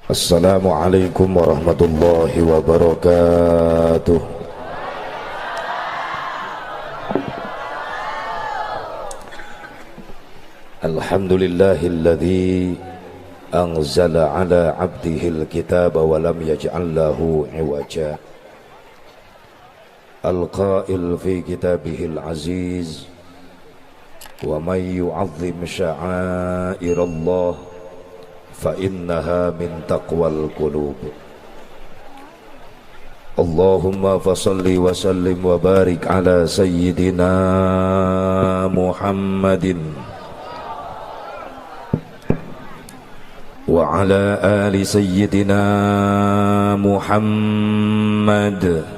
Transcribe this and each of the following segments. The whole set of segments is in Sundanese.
Assalamualaikum warahmatullahi wabarakatuh. Alhamdulillahilladzi anzala ala abdihil kitaba wa lam yaj'al lahu iwaja. Al-qail fi kitabihil aziz wa may yu'azzim sya'airallah fa innaha min taqwal qulub. Allahumma fasalli wa sallim wa barik ala sayyidina Muhammadin wa ala ali sayyidina Muhammad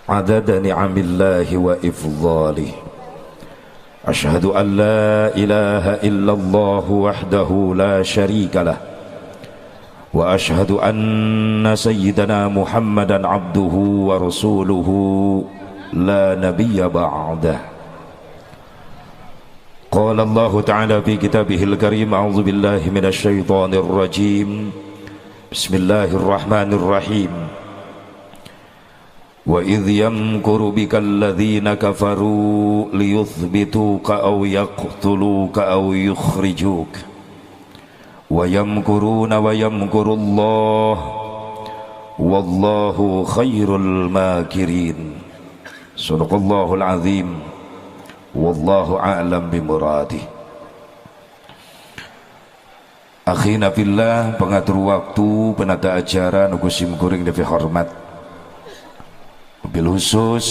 adada ni'amillahi wa ifdhalih. Ashhadu an la ilaha illallah wahdahu la syarika lah wa ashhadu anna sayyidana Muhammadan abduhu wa rasuluhu la nabiyya ba'dah. Qala Allah ta'ala fi kitabihil karim, a'udzu billahi minasy syaithanir rajim. Bismillahirrahmanirrahim. Wa idh yamkuru bikal ladzina kafaru liyuthbituka aw yaqtuluka aw yukhrijuk. Wa yamkuruna wa yamkurullah wallahu khairul makirin. Sadaqallahul azim. Wallahu a'lam bimuradih. Akhina fillah, pengatur waktu, penata acara nu sim kuring devi hormat. Bil khusus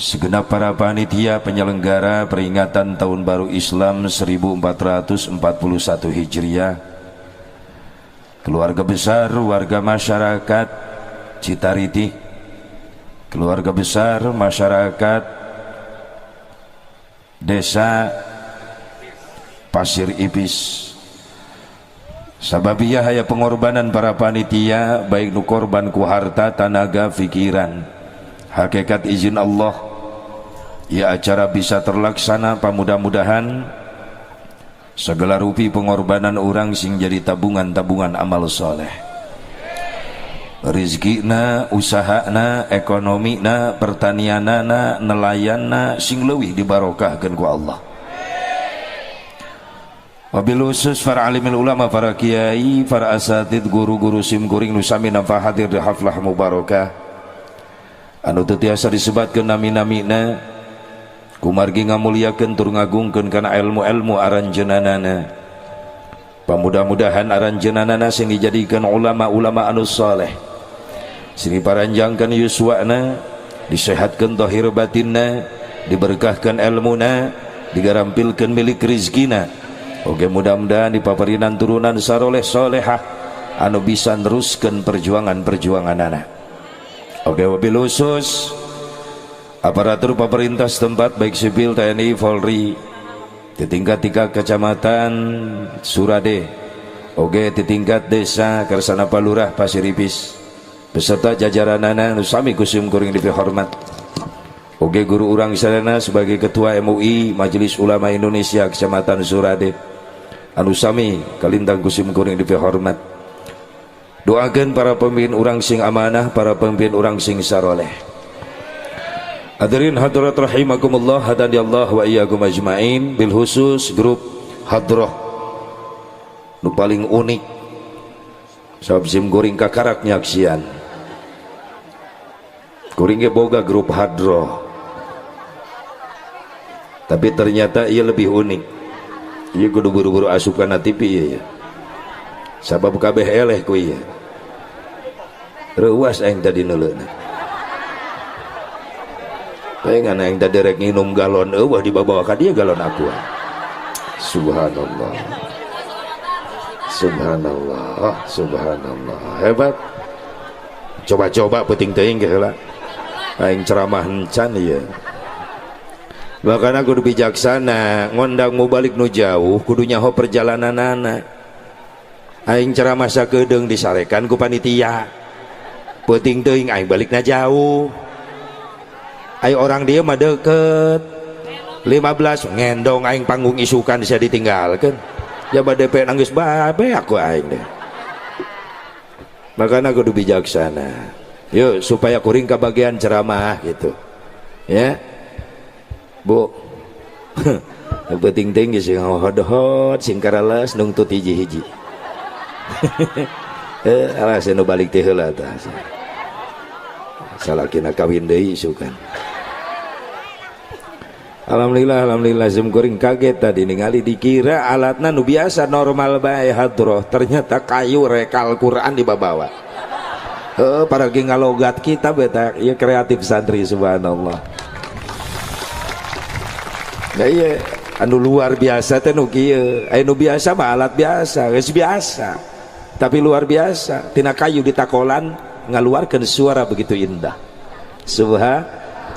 segenap para panitia penyelenggara peringatan Tahun Baru Islam 1441 Hijriah, keluarga besar warga masyarakat Citariti, keluarga besar masyarakat Desa Pasir Ipis. Sababiyah haya pengorbanan para panitia, baik nu korban ku harta, tanaga, pikiran. Hakikat izin Allah, ya acara bisa terlaksana. Pamudah-mudahan segala rupi pengorbanan orang sing jadi tabungan-tabungan amal soleh. Rizkina, usahana, ekonomina, pertanianana, nelayanna sing leuwih dibarokahkeun ku Allah. Wabil khusus para alimil ulama, para kiai, para asatid, guru-guru sim kuring nu sami nampa hadir di haflah mubarakah anu teu tiasa disebatkeun nami-namina, kumargi ngamuliakeun tur ngagungkeun kana ilmu-ilmu aranjeunanana. Pamudah-mudahan aranjeunanana sing dijadikeun ulama-ulama anu saleh, sing diparanjangkeun yuswana, disehatkeun zahir batinna, diberkahkeun ilmuna, digarampilkeun milik rizkina. Oke, mudah-mudahan dipaparinan turunan saroleh solehah anu bisa neruskeun perjuangan-perjuangan anak. Oke, wabil khusus aparatur pemerintah setempat baik sipil, TNI, Polri di tingkat 3 kecamatan Surade, oke di tingkat desa Kersana Palurah Pasir Ipis beserta jajaranana nu sami kusim kuring dipihormat. Oke, guru urang sadayana sebagai ketua MUI Majelis Ulama Indonesia Kecamatan Surade anu sami kalintang kusim kuring dipihormat. Doakeun para pemimpin urang sing amanah, para pemimpin urang sing saroleh. Hadirin hadirat rahimakumullah, hadani Allah wa iyyakum ajmain. Bil khusus grup hadroh nu paling unik sabab sim kuring kakarak nyaksian. Kuring ge boga grup hadroh, tapi ternyata ia lebih unik. Ia kudu buru-buru asup kana TV ieu ya. Sabab kabeh eleh ku ieu. Reuas aing tadi neuleuna. Pengen aing tadi rek nginum galon eueuh dibawa ka dieu galon aqua. Subhanallah. Subhanallah, subhanallah. Hebat. Coba-coba peuting teuing ge heula. Aing ceramah encan ieu. Makana kudu bijaksana, ngondang mau balik nu jauh kudu nyaho perjalananana. Aing ceramah sakedeung disarekan ku panitia. Peuting teuing aing balikna jauh. Ayo orang dia mah deket. 15 ngendong aing panggung isukan bisa ditinggalkan. Jaba DP nangis bae aku aing deh. Makanya kudu bijaksana. Yuk supaya kuring kebagian ceramah gitu. Ya. Bu. Penting tinggi sing hot-hot sing karales nungtut hiji-hiji. Alah nu balik teh heula tah. Salakina kawin deui isukan. Alhamdulillah, alhamdulillah, sim kuring kaget tadi ningali, dikira alatna nu biasa normal bae hadroh, ternyata kayu rekal Quran dibawa. Para ngalogat kita beta ya kreatif santri, subhanallah. Nah iya, anu luar biasa teh nu kieu. Anu biasa mah alat biasa, geus biasa. Tapi luar biasa, tina kayu ditakolan ngaluarkeun suara begitu indah.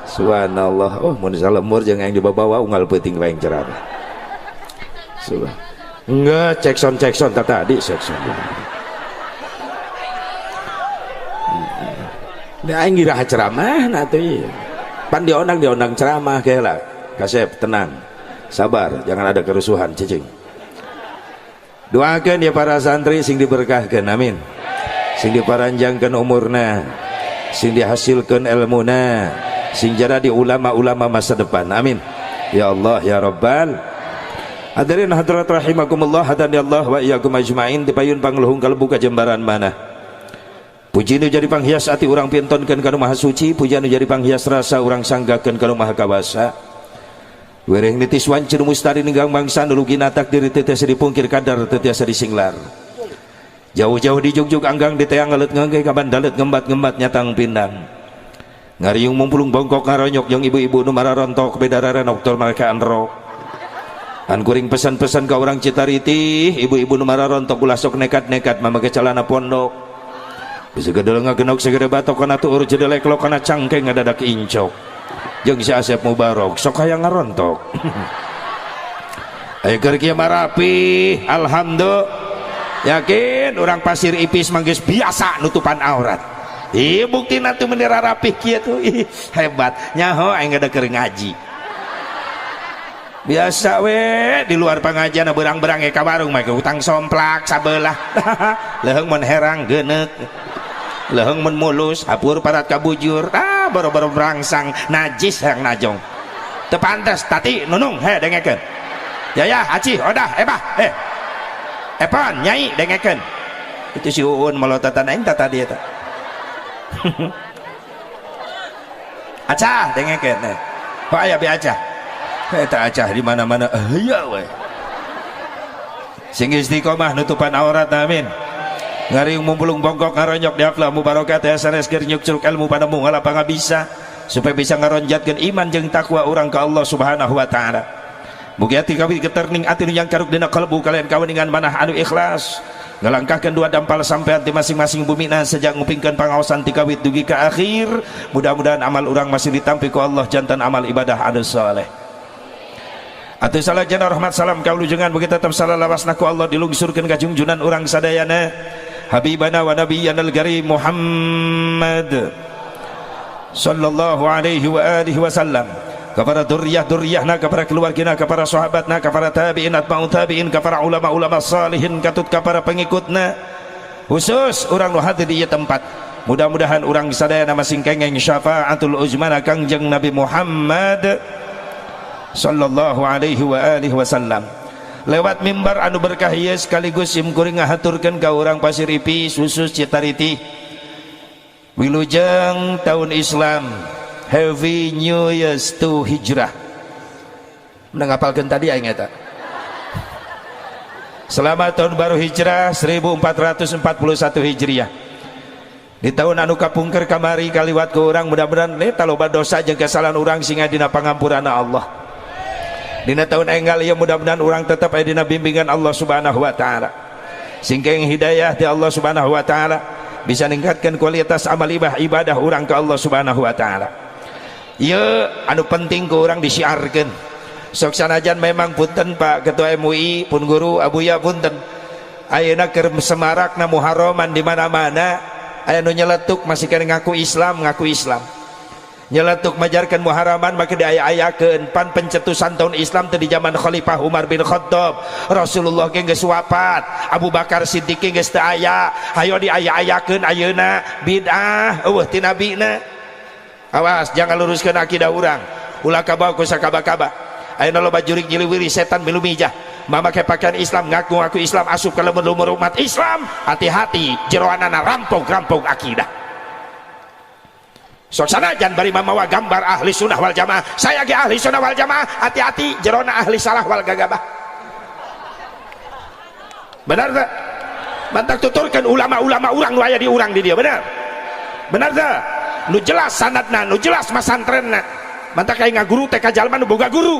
Subhanallah. Oh, mun salemur jeung yang dibawa unggal peuting wae ceramah. Subhan. Enggak, cek sound, cek sound tadi cek sound. Nah, aing iraha ceramah nah tuh iya. Pan diondang ceramah lah. Kasep tenang. Sabar, jangan ada kerusuhan cicing. Doakan ya para santri sing diberkahkan, amin. Sing diparanjangkan umurna, sing dihasilkan ilmuna, sing jadi ulama-ulama masa depan, amin. Ya Allah ya Rabbal. Hadirin hadirat rahimakumullah, hadani Allah wa iyyakum ajmain, dipayun pangluhung kalebu kajembaran mana. Puji nu jadi panghias ati urang pintonkeun ka nu Maha Suci, puji nu jadi panghias rasa urang sanggakeun ka nu Maha Kawasa. Wereng nitis wanci nu mustari ninggang bangsa nu lugina takdir teu tiasa dipungkir kadar teu tiasa disinglar. Jauh-jauh dijugjug anggang diteang ngaleut ngangge kaban dalet ngembat-ngembat nyatang pindang. Ngariung mumpulung bongkok ngaronyok jeung ibu-ibu nu mararontok beda noktor mereka anrok. An kuring pesan-pesan ka urang Citariti, ibu-ibu nu mararontok ulah sok nekat-nekat mamake calana pondok. Bisa gedel ngagenok segede batok kana tuur jedelek lo kana cangkeng ngadadak incok. Jeung si Asep Mubarok sok hayang ngarontok. Ayo keur kieu marapi, alhamdulillah. Yakin orang Pasir Ipis manggis biasa nutupan aurat. Ih bukti nanti menira rapih kieu tuh. Ih hebat. Nyaho aing ada keur ngaji. Biasa we di luar pengajian berang-berang ka warung mah utang somplak sabelah. Leuheung mun herang geuneuk. Leuheung mun mulus hapur parat kabujur. Ah boro-boro berangsang najis yang najong. Teu pantes tati nunung he dengekeun. Yaya aci odah ebah eh. Epan nyai dengekeun. Itu si Uun melotatan aing tata dia eta. Acah dengekeun eh. Kok aya be acah? Eta acah di mana-mana aya we. Sing istiqomah nutupan aurat, amin. Ngariung mumpulung bongkok ngaronyok di haflah mubarokat ya sanes keur nyuk curug ilmu panemu ngalapang bisa supaya bisa ngaronjatkeun iman jeung takwa urang ka Allah Subhanahu wa taala. Mugi ati kawit geterning ati nu nyangkaruk dina kalbu kalian kaweningan manah anu ikhlas. Ngalangkahkeun dua dampal sampean di masing-masing bumina sejak ngupingkeun pangaosan ti kawit dugi ka akhir. Mudah-mudahan amal urang masih ditampi ku Allah jantan amal ibadah anu saleh. Atuh salajana rahmat salam kaulujengan begitu tetap salalawasna ku Allah dilungsurkeun ka junjunan urang sadayana Habibana wa nabiyyana al-karim Muhammad sallallahu alaihi wa alihi wasallam, kepada duriyah-duriyahna, kepada keluargina, kepada sahabatna, kepada tabi'in atba'u tabi'in, kepada ulama-ulama salihin, katut kepada pengikutna, khusus urang nu hadir di ieu tempat. Mudah-mudahan urang sadayana masing kengeng syafaatul uzmana Kangjeng Nabi Muhammad sallallahu alaihi wa alihi wasallam. Lewat mimbar anu berkah ieu sekaligus sim kuring ngahaturkeun ka urang Pasir Ipis khusus Citariti, wilujeng tahun Islam, Happy New Year's to Hijrah. Menangapalkeun tadi aing eta. Selamat tahun baru Hijrah 1441 Hijriah. Di tahun anu kapungker kamari kaliwat ke urang, mudah-mudahan taloba dosa jeung kesalahan urang sehingga dina pangampurana Allah. Dina tahun enggal ieu mudah-mudahan urang tetap aya dina bimbingan Allah Subhanahu wa taala. Singkeng hidayah ti Allah Subhanahu wa taala bisa ningkatkan kualitas amal ibadah urang ke Allah Subhanahu wa taala. Ieu anu penting ku urang disiarkeun. Sok sanajan memang punten Pak Ketua MUI, pun guru Abuya punten. Ayeuna keur semarakna Muharraman di mana-mana aya nu nyeletuk masih kena ngaku Islam, ngaku Islam. Nyeletuk majarkan muharaman maka diaya-ayakeun. Pan pencetusan tahun Islam teh di zaman Khalifah Umar bin Khattab. Rasulullah ge geus wafat, Abu Bakar Siddiq geus teu aya, hayo diaya-ayakeun ayeuna. Bid'ah, euweuh ti nabina. Awas, jangan luruskeun akidah urang, ulah kabawa ku sakaba-kaba. Ayeuna loba jurig nyiliwiri, setan milu mijah, mamakai pakaian Islam, ngaku-ngaku Islam, asup ka lumur umat Islam. Hati-hati, jeroanana rampok-rampok akidah. Sok sanajan bari mamawa gambar ahli sunnah wal jamaah, saya ge ahli sunnah wal jamaah, hati-hati, jerona ahli salah wal gagabah. Benar tak? Mantak tuturkan ulama-ulama urang nu aya di urang di dia, benar? Benar tak? Nu jelas sanadna, nu jelas masantrenna. Mantak kayak ngaguru teh ka jalma nu boga guru.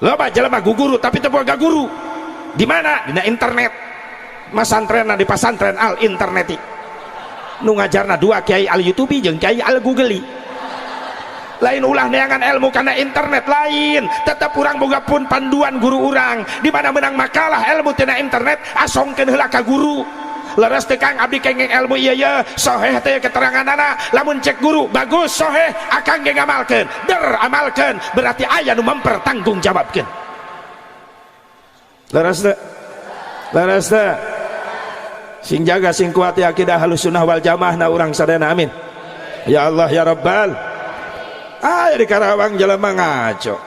Loba jelema guguru tapi teu boga guru. Di mana? Dina internet. Masantrenna di pasantren al interneti, nu ngajarna dua, kiai al YouTube jeung kiai al Google. Lain, ulah neangan ilmu karena internet, lain. Tetap urang boga pun panduan guru urang. Di mana menang makalah ilmu tina internet, asongkeun heula ka guru. Leres teu, Kang, abdi kenging ilmu ieu ye, soheh teh keteranganana? Lamun cek guru bagus, soheh, akang ge ngamalkeun, der amalkeun, berarti aya nu mempertanggungjawabkeun. Leres teu? Leres teu? Sing jaga, sing kuat ya akidah Ahlus Sunnah wal Jamaah na urang sadayana. Amin ya Allah ya Rabbal. Ah, di Karawang jelema ngaco,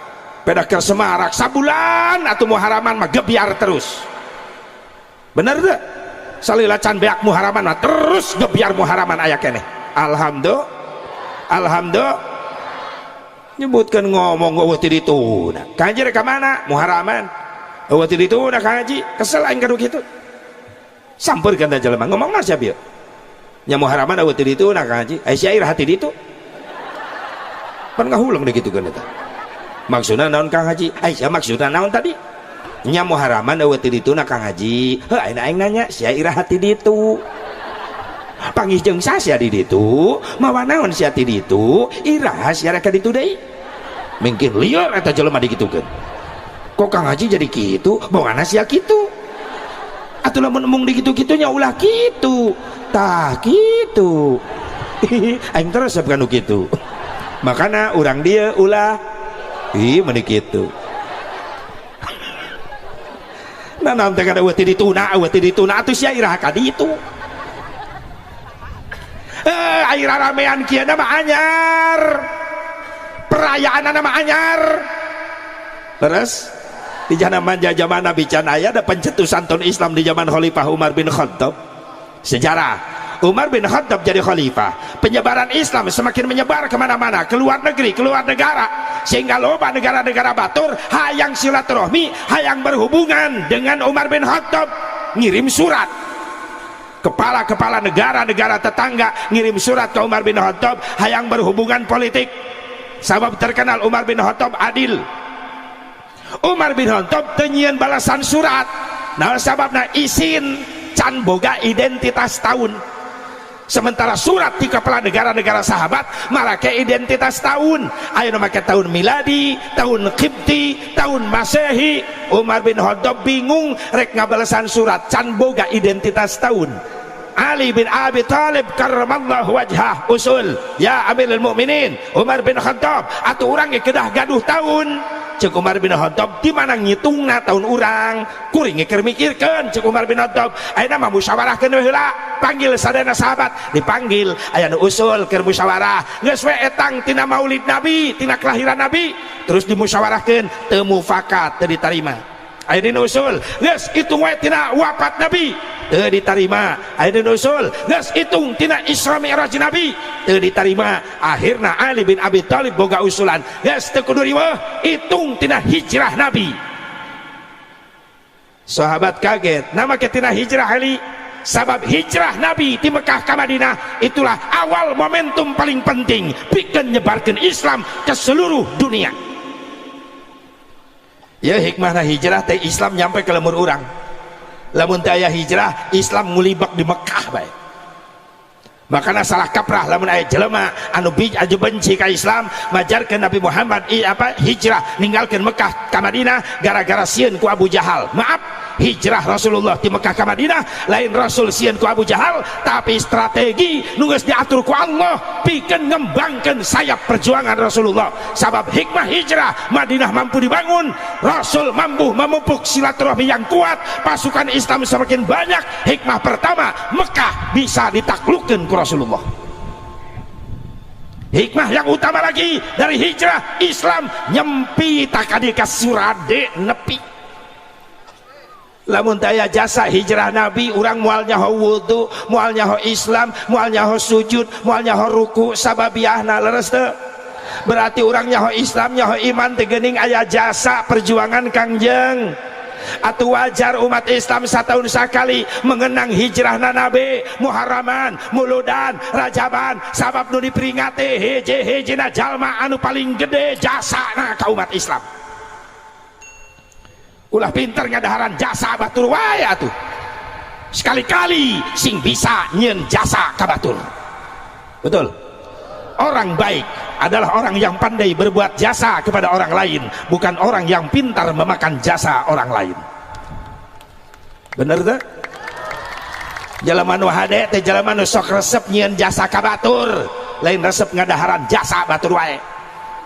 pedah keur semarak sabulan atau muharaman mah gebyar terus. Bener teu? Salila can beak muharaman mah terus gebyar muharaman aya keneh. Alhamdulillah, alhamdulillah. Nyebutkan ngomong euweuh ti dituna. Kang Haji rek ka mana? Muharaman. Euweuh ti dituna, Kang Haji. Kesel aing kadu kitu. Sampeurkeun teh jelema, ngomongna sia bieu. Nya muharaman euweuh ti dituna, Kang Haji. Ai sia iraha ti ditu? Pan ngahuleng digitukeun eta. Maksudna naon, Kang Haji? Ai sia maksudna naon tadi? Nya muharaman euweuh ti dituna, Kang Haji. Heuh, ayeuna aing nanya, sia iraha ti ditu? Panggih jeung sia di ditu? Mawa naon sia ti ditu? Iraha sia rek ka ditu deui? Mungkin lieur eta jelema digitukeun. Kok Kang Haji jadi kitu? Bawana sia kitu. Atuh lamun embung digitu-kitunya ulah kitu. Tah kitu. Aing terus kanu kitu. Makana urang dia ulah ih meni kitu. Nah, naon teh kada euweuh ti dituna, euweuh ti dituna, atuh sia iraha ka ditu? Eh, air ramean kieu mah anyar. Perayaan mah anyar. Terus di zaman zaman Nabi can aya ada pencetusan tahun Islam di zaman Khalifah Umar bin Khattab. Sejarah Umar bin Khattab jadi khalifah, penyebaran Islam semakin menyebar kemana-mana, keluar negeri, keluar negara, sehingga loba negara-negara batur hayang silaturahmi, hayang berhubungan dengan Umar bin Khattab, ngirim surat. Kepala-kepala negara-negara tetangga ngirim surat ke Umar bin Khattab, hayang berhubungan politik, sabab terkenal Umar bin Khattab adil. Umar bin Khattab teu nyieun balasan surat. Nah, sababna isin, can boga identitas tahun. Sementara surat di kepala negara-negara sahabat marake identitas tahun, ayo make tahun miladi, tahun Qibti, tahun Masehi. Umar bin Khattab bingung rek ngabalesan surat, can boga identitas tahun. Ali bin Abi Thalib karramallahu wajhah usul, ya Amirul Mukminin Umar bin Khattab, atau urang ge kedah gaduh tahun. Cek Umar bin Khattab, di mana ngitungna tahun urang? Kuring keur mikirkeun. Cek Umar bin Khattab, ayeuna mah musyawarahkeun we heula, panggil sadayana sahabat. Dipanggil, aya nu usul keur musyawarah, geus we etang tina maulid Nabi, tina kelahiran Nabi. Terus dimusyawarahkeun, teu mufakat, teu ditarima. Aya nu usul, geus hitung we tina wafat Nabi, teu ditarima. Aya nu usul, geus hitung tina Isra Mi'raj Nabi, teu ditarima. Akhirna Ali bin Abi Thalib boga usulan, geus teu kudu riweuh, hitung tina hijrah Nabi. Sahabat kaget, nama ke tina hijrah, Ali? Sabab hijrah Nabi di Mekah ke Madinah itulah awal momentum paling penting pikeun nyebarkeun Islam ke seluruh dunia. Ya, hikmahna hijrah teh Islam nyampe ke lemur urang. Lamun teu aya hijrah, Islam ngulibak di Mekah bae. Makanya salah kaprah lamun aya jelema anu bij aju benci ka Islam, majarkeun Nabi Muhammad i, apa, hijrah ninggalkeun Mekah ka Madinah gara-gara sieun ku Abu Jahal. Maaf, Hijrah Rasulullah di Mekah ke Madinah lain Rasul sieun ku Abu Jahal, tapi strategi nu geus diatur ku Allah pikeun ngembangkeun sayap perjuangan Rasulullah. Sabab hikmah hijrah, Madinah mampu dibangun, Rasul mampu memupuk silaturahmi yang kuat, pasukan Islam semakin banyak. Hikmah pertama, Mekah bisa ditaklukkan ku Rasulullah. Hikmah yang utama lagi dari hijrah, Islam nyempi takadi ka Surade nepi. Lamun daya jasa hijrah Nabi, urang moal nyaho wudu, moal nyaho Islam, moal nyaho sujud, moal nyaho ruku sababiahna. Leres teu? Berarti urang nyaho Islam, nyaho iman teh geuning aya jasa perjuangan Kangjeng. Atau wajar umat Islam setahun sekali mengenang hijrah Nabi, Muharraman, Muludan, Rajaban, sabab nu diperingati hiji-hijina jalma anu paling gede jasana ka umat Islam. Ulah pinter ngadaharan jasa batur wae atuh, sekali-kali sing bisa nyen jasa ka batur. Betul, orang baik adalah orang yang pandai berbuat jasa kepada orang lain, bukan orang yang pintar memakan jasa orang lain. Bener tak? Jelema nu hade teh jelema nu sok resep nyieun jasa ka batur, lain resep ngadaharan jasa batur wae.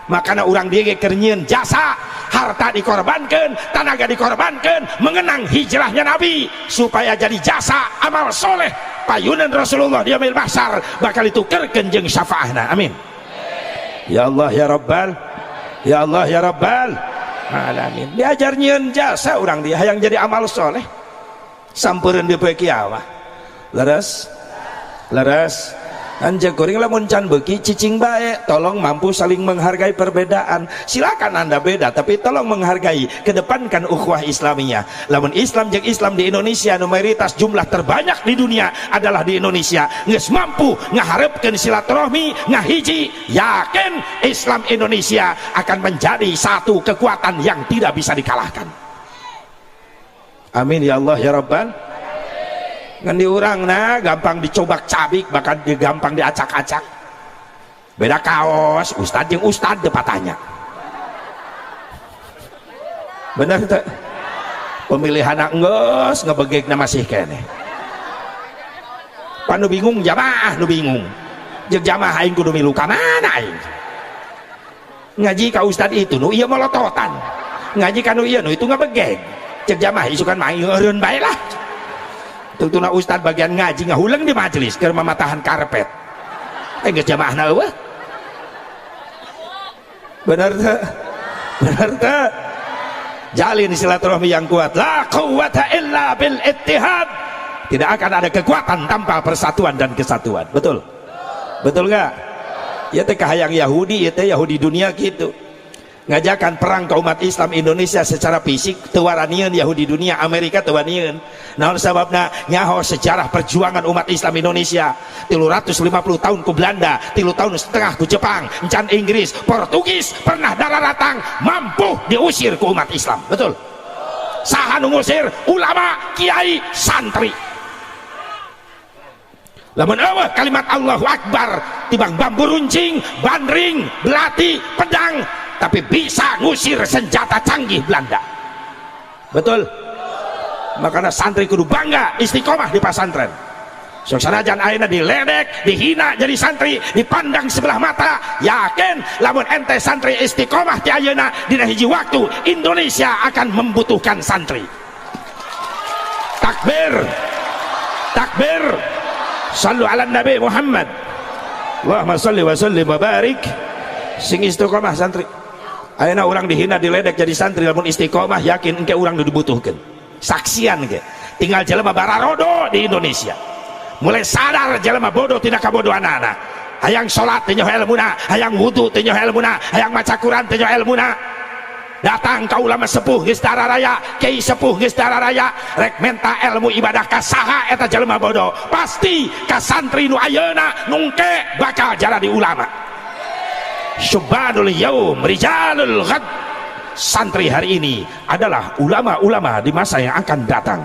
Makanya urang dieu ge keur nyieun jasa, harta dikorbankan, tenaga dikorbankan, mengenang hijrahnya Nabi supaya jadi jasa amal soleh payunan Rasulullah di yaumil mahsyar bakal ditukerkeun jeung syafaahna. Amin ya Allah ya Rabbal, ya Allah ya Rabbal alamin. Diajar nyieun jasa urang dia hayang jadi amal soleh sampereun di poe kiamah. Leres, leres. Anjing kuring lamun can beuki cicing bae. Tolong mampu saling menghargai perbedaan. Silakan Anda beda, tapi tolong menghargai, kedepankan ukhuwah Islamiyah. Lamun Islam jeung Islam di Indonesia, mayoritas jumlah terbanyak di dunia adalah di Indonesia, geus mampu ngaharepkeun silaturahmi, ngahiji, yakin Islam Indonesia akan menjadi satu kekuatan yang tidak bisa dikalahkan. Amin ya Allah ya Rabbal. Ngan di urang nah gampang dicobak-cabik, bahkan gampang diacak-acak. Beda kaos ustad jeung ustad patahnya. Bener teu? Pemilihan geus ngebegegna masih keneh. Pan nu bingung jamaah, nu bingung jeung jamaah, aing kudu milu ka mana? Aing ngaji ka ustad itu, nu ieu molototan, ngaji ka nu ieu, nu itu ngebegeg. Cek jamaah isukan mah eureun bae lah. Tungtuna ustad bagian ngaji ngahuleng di majelis keur mamatahan karpet, eh geus jamaahna eueuh. Bener teu? Bener teu? Jalin silaturahmi yang kuat. La quwwata illa bil ittihad. Tidak akan ada kekuatan tanpa persatuan dan kesatuan. Betul, betul nggak? Ya teh kahayang Yahudi ya teh, Yahudi dunia gitu ngajakan perang ke umat Islam Indonesia secara fisik teu waranieun. Yahudi dunia, Amerika teu wanian. Naon sababna? Nyaho sejarah perjuangan umat Islam Indonesia, 350 tahun ku Belanda, 3,5 tahun ku Jepang, encan Inggris, Portugis pernah daratang mampu diusir ku umat Islam. Betul. Saha nu ngusir? Ulama, kiai, santri. Lamun eueuh kalimat Allahu Akbar, tibang bambu runcing, bandring, belati, pedang, tapi bisa ngusir senjata canggih Belanda. Betul. Makanya santri kudu bangga istiqomah di pesantren. Sok sanajan ayeuna diledek, dihina jadi santri, dipandang sebelah mata, yakin lamun ente santri istiqomah di ayeuna, dina hiji waktu Indonesia akan membutuhkan santri. Takbir, takbir. Sallu ala Nabi Muhammad. Allahumma salli wa sallim wa barik. Sing istiqomah santri. Ayeuna urang dihina, diledek jadi santri, lamun istiqomah yakin engke urang dibutuhkan. Saksian ke tinggal jelema bararodo di Indonesia mulai sadar jelema bodoh tidak kabodohanana, hayang salat teu nyaho ilmuna, hayang wudu teu nyaho ilmuna, hayang maca Quran teu nyaho ilmuna. Datang ka ulama sepuh geus raya, kiai sepuh geus raya, rek menta ilmu ibadah ka saha eta jelema bodoh? Pasti ka santri nu ayeuna, nu engke bakal jadi ulama. Syubbanul yaum rijalul ghad. Santri hari ini adalah ulama-ulama di masa yang akan datang.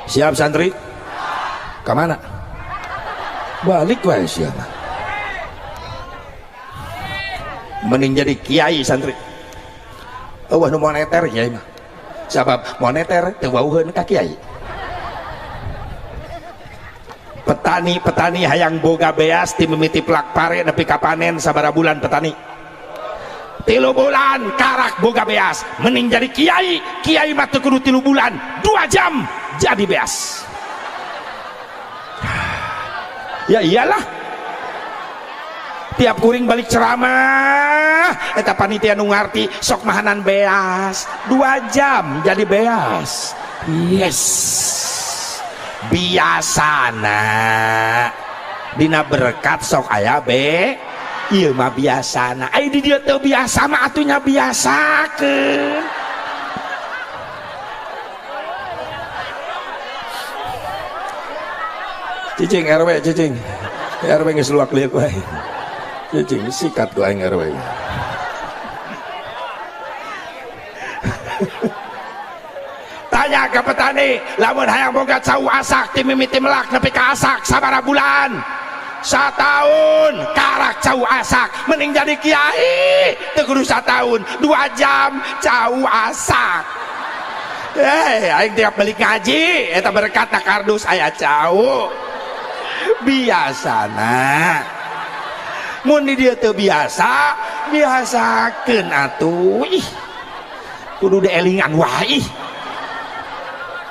Siap santri? Kemana balik wae siapa? Mending jadi kiai santri. Eueuh nu moneter kiai mah. Sabab moneter teu wauheun ka kiai. Petani-petani hayang boga beas ti mimiti plak pare nepi ka panen sabaraha bulan petani? 3 bulan karak boga beas. Mending jadi kiai, kiai mah teu kudu 3 bulan, 2 jam jadi beas. Ya iyalah. Tiap kuring balik ceramah eta panitia nu ngarti sok mahanan beas, 2 jam jadi beas. Yes. Biasana dina berkat sok aya be ieu mah biasana. Ai di dieu teu biasa mah atunya biasakeun. Cicing RW cicing. RW geus luak liuk wae. Cicing sikat ku aing RW. Tanya ke petani, lamun hayang boga cau asak ti mimiti melak nepi ka asak sabaraha bulan? Satahun karak cau asak. Mending jadi kiai teu kudu satahun, 2 jam cau asak. Aing tiap balik ngaji eta berkat na kardus aya cau. Biasana. Mun di dieu teu biasa, biasakeun atuh. Ih. Kudu dielingan wae ih.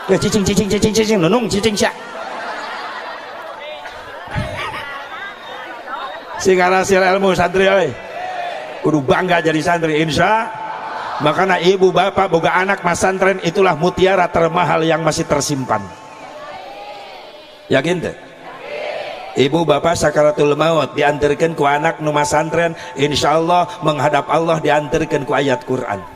Ya cicing cicing cicing cicing nunung cicing sia. Sing hasil ilmu santri euy. Kudu bangga jadi santri insya. Makana ibu bapak boga anak masantren itulah mutiara termahal yang masih tersimpan. Yakin teh? Ibu bapak sakaratul maut diantarkan ku anak nu masantren, insyaallah menghadap Allah diantarkan ku ayat Quran.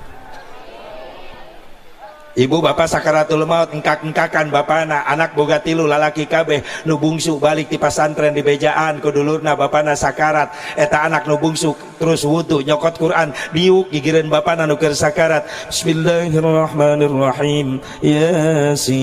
Ibu bapak sakaratul maut engkak-engkakan bapana, anak boga 3 lalaki kabeh nu bungsu balik ti pasantren di bejaan ku dulurna bapana sakarat, eta anak nu bungsu terus wudu nyokot Quran diuk gigireun bapana nu keur sakarat. Bismillahirrahmanirrahim. Yasin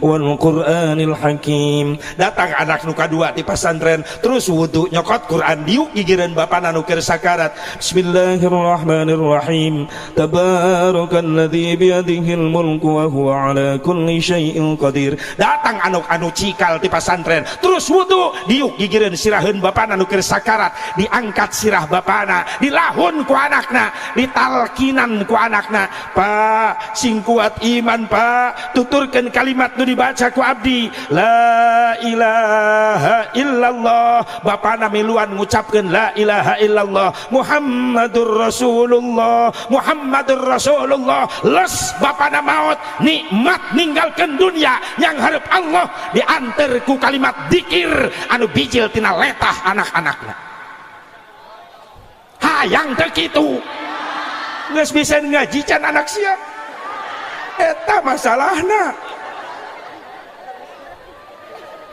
wal Qur'anil Hakim. Datang anak nu kadua ti pasantren terus wudu nyokot Quran diuk gigireun bapana nu keur sakarat. Bismillahirrahmanirrahim. Tabarakalladzi biyadihil mulku wa huwa ala kulli syai'in qadir. Datang anu cikal ti pasantren terus wudu diuk gigireun siraheun bapana nu keur sakarat, diangkat sirah bapana, dilahun ku anakna, ditalkinan ku anakna. Pak, sing kuat iman Pak, tuturkeun kalimat nu dibaca ku abdi, la ilaha illallah. Bapana miluan ngucapkeun la ilaha illallah, Muhammadur Rasulullah, Muhammadur Rasulullah. Les bapana maut nikmat ninggalkeun dunia yang hareup Allah diantar ku kalimat dikir anu bijil tina letah anak-anakna. Hayang teu kitu geus bisa ngaji can anak sia, eta masalahna.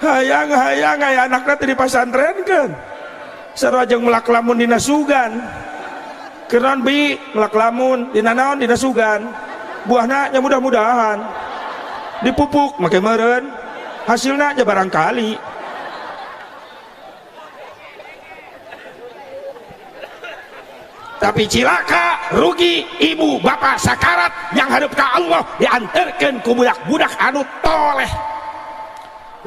Hayang-hayang aya anakna teh dipasantrenkeun sarua jeung melak lamun dina sugan. Keron bi melak lamun dina naon dina sugan, buahna nya mudah-mudahan dipupuk make meureun hasilna nya barangkali. Tapi cilaka rugi ibu bapak sakarat yang hadap ka Allah diantarkeun ku budak-budak anu toleh.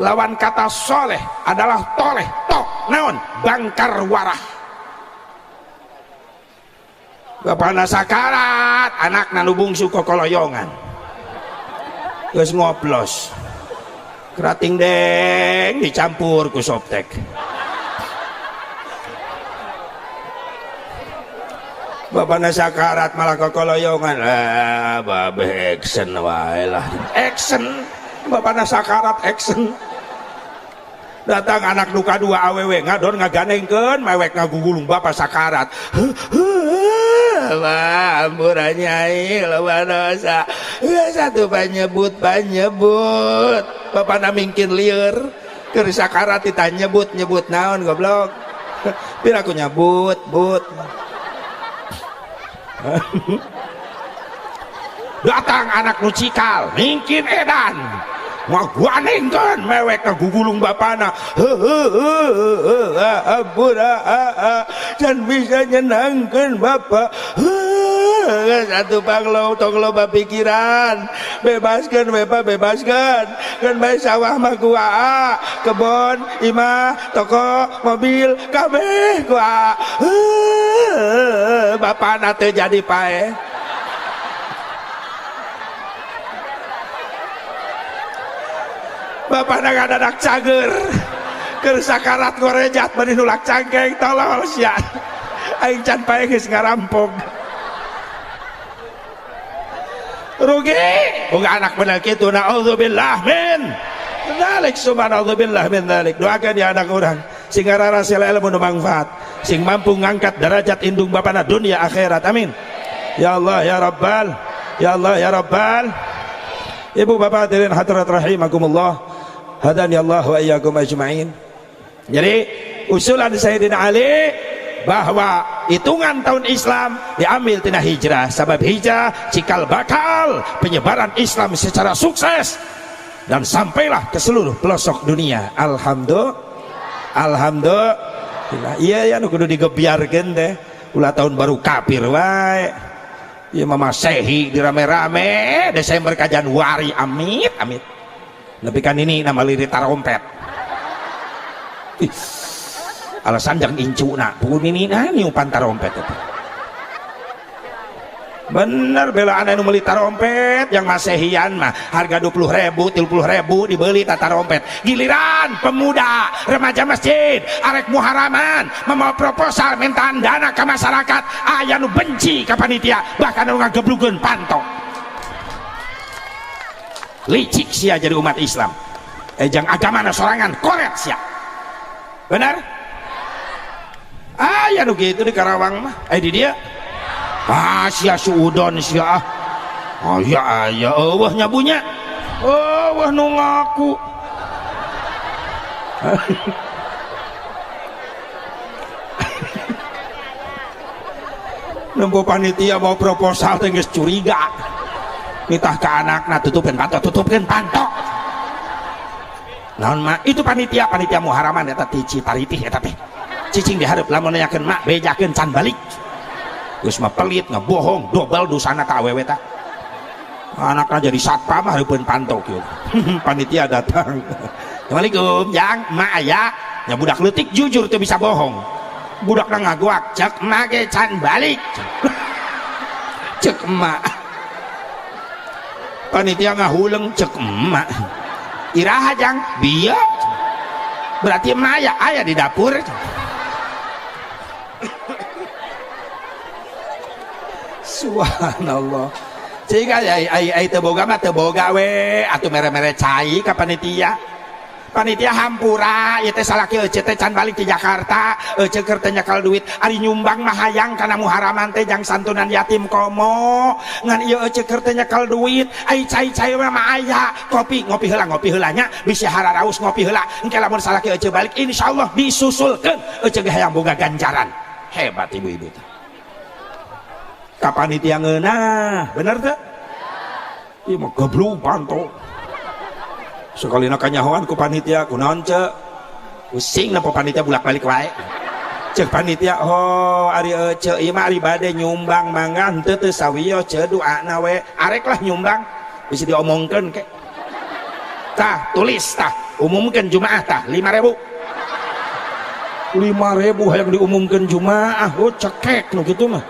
Lawan kata soleh adalah toleh, tok naon bangkar warah. Bapana sakarat, anakna nu bungsu kokoloyongan. Geus ngoplos. Kerating deng dicampur ku soptek. Bapana sakarat malah kokoloyongan. Ah, babe action wae lah. Action. Bapana sakarat action. Datang anak nu kadua awewe ngadon ngaganengkeun mewek ngagugulung bapa sakarat. Wah, ampura nyai loba dosa. Satu panyebut panyebut. Bapana mingkin lieur keur sakarat ditanyebut nyebut naon goblok. Pira aku nyebut but. Datang anak nu cikal mingkin edan. Ngaguanengkeun mewek ngagugulung bapana. Ampura dan bisa nyenangkeun bapa. Satu banglo tong loba pikiran. Bebaskeun we Pak, bebaskeun. Keun bae sawah mah ku aa, kebon, imah, toko, mobil, kabeh ku aa. Bapana teu jadi paeh. Bapana ngadadak cager. Keur sakarat ngorejat bari nulak cangkeng tolol sia. Aing can paeh geus ngarampok. Rugi boga anak bener kitu, naudzubillah min dzalik, subhanallah min dzalik. Doakan ya anak urang sing ngararasela ilmu nu mangfaat, sing mampu ngangkat derajat indung bapana dunia akhirat. Amin. Ya Allah ya Rabbal, ya Allah ya Rabbal. Ibu bapak hadirin hadirat rahimakumullah, hadani Allah wa iyyakum ajmain. Jadi usulan Sayyidina Ali bahwa hitungan tahun Islam diambil tina hijrah, sebab hijrah cikal bakal penyebaran Islam secara sukses dan sampailah ke seluruh pelosok dunia. Alhamdulillah, alhamdulillah. Iya ya nu kudu digebiarkeun teh, ulah tahun baru kafir wae. Ieu mah Masehi dirame-rame Desember ka Januari, amit amit. Nepi kan ini nama lirik tarompet. Ih, alasan jang incuna pukul ini nah niupan tarompet itu. Bener belaan anu meuli tarompet yang masehian mah harga 20.000 30.000 dibeli tarompet. Giliran pemuda remaja masjid arek muharaman membawa proposal mintaan dana ke masyarakat, aya nu benci ka panitia bahkan nu ngageblugeun panto. Licik sia jadi umat Islam. Jang agama sorangan koret sia. Benar? Aya nu kitu di Karawang mah. Di dia. Ah sia suudon sia. Aya aya eueuh nyabunya. Eueuh nu ngaku. Nempo panitia mau proposal teh geus curiga. Nitah ka anakna tutupkeun panto, tutupkeun panto. Naon mak? Itu panitia, panitia muharaman eta ti Citaritih eta teh. Cicing dihareup lamun nanyakeun mak bejakeun can balik. Geus mah pelit ngebohong dobel dosana ka awewe tah. Anakna jadi satpam hareupeun panto kieu. Panitia datang. Assalamualaikum, jang, mak aya. Nya budak leutik jujur teu bisa bohong. Budakna ngaguak, cek mak ge can balik. Cek emak. Panitia ngahuleng cek emak. Iraha jang, bieu. Berarti emak aya, aya di dapur. Subhanallah. Sehingga ai teu boga mah teu boga we, atuh mere-mere cai ka panitia. Panitia hampura, ieu teh salaki euceu teh can balik ti Jakarta, euceu keur teh nyekal duit, ari nyumbang mah hayang kana muharaman teh jang santunan yatim komo. Ngan ieu euceu keur teh nyekal duit, ai cai-cai mah aya, kopi ngopi heula ngopi heula nya, bisi hararaus ngopi heula. Engke lamun salaki euceu balik insyaallah disusulkeun, euceu ge hayang boga ganjaran. Hebat ibu-ibu teh. Ka panitia ngeunah, bener teh? Ieu mah goblok panto. Sakalina kanyahoan ku panitia, kunaon ceu? Pusing na panitia bulak-balik wae. Ceuk panitia, oh ari ceu ieu mah ari bade nyumbang mangga henteu teu sawiyo ceu doana we. Arek lah nyumbang, bisa diomongkeun ke. Tah, tulis tah, umumkeun Jumaah tah 5.000. 5.000 hayang diumumkeun Jumaah, oh cekek nu kitu mah.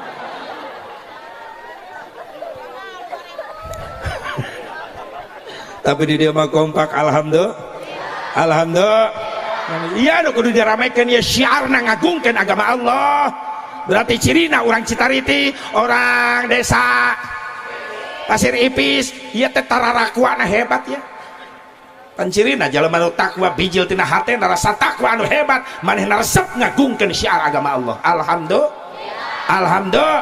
Tapi di dia mah kompak, alhamdulillah, alhamdulillah. Iya, nu kudu diramekeun ya syiarna ngagungkeun agama Allah. Berarti cirina orang Citariti, orang desa Pasir Ipis, ieu teh tararakuana hebat ya. Pan cirina jalma nu takwa bijil tina hate rasa takwa anu hebat, manehna resep ngagungkeun syiar agama Allah. Alhamdulillah, alhamdulillah,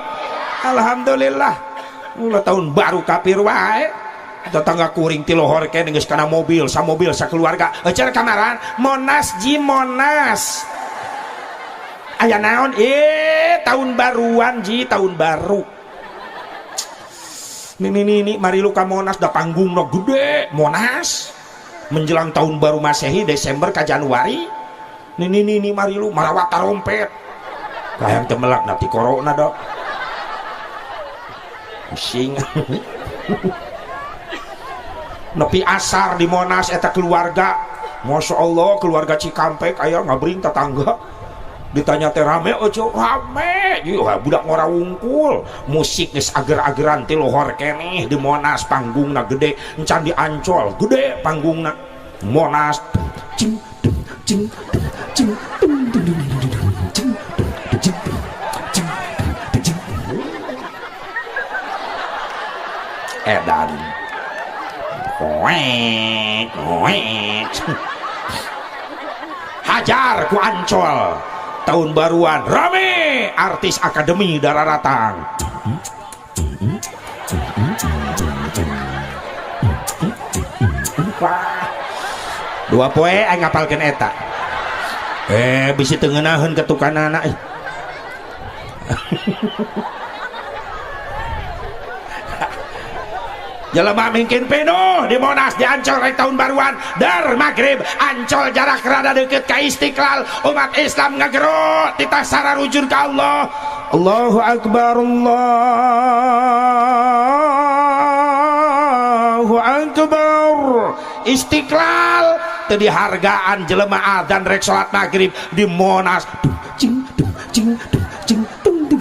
alhamdulillah. Ulah tahun baru kafir wae. Tetangga kuring ti lohor kene geus kana mobil, samobil sakeluarga. Euceur kamaran, Monas ji Monas. Aya naon? Tahun baruan ji, tahun baru. Nini nini mari lu ka Monas da panggungna gede, Monas. Menjelang tahun baru Masehi Desember ka Januari. Nini nini mari lu marawat tarompet. Hayang teu melak na ti corona dok. Pusing. Nepi asar di Monas eta keluarga. Masya Allah keluarga Cikampek aya ngabring tetangga. Ditanya teh rame ojo rame. Ieu budak ngora wungkul. Musik geus ager-ageran ti lohor keneh di Monas panggungna gede, encan di Ancol gede panggungna. Monas cing cing cing cing cing cing cing cing edan koek koek hajar ku Ancol tahun baruan rame artis akademi dararatang. Wah dua poe aing ngapalkeun eta bisi teu ngeunaheun ketukanana. Jelema mingkin penuh di Monas di Ancol rek tahun baruan dar maghrib Ancol jarak rada deket ka Istiqlal umat Islam ngagero titah sararujur ka Allah. Allahu akbar Allahu akbar. Istiqlal teu dihargaan jelema adzan rek salat maghrib di Monas cing cing cing tung dung.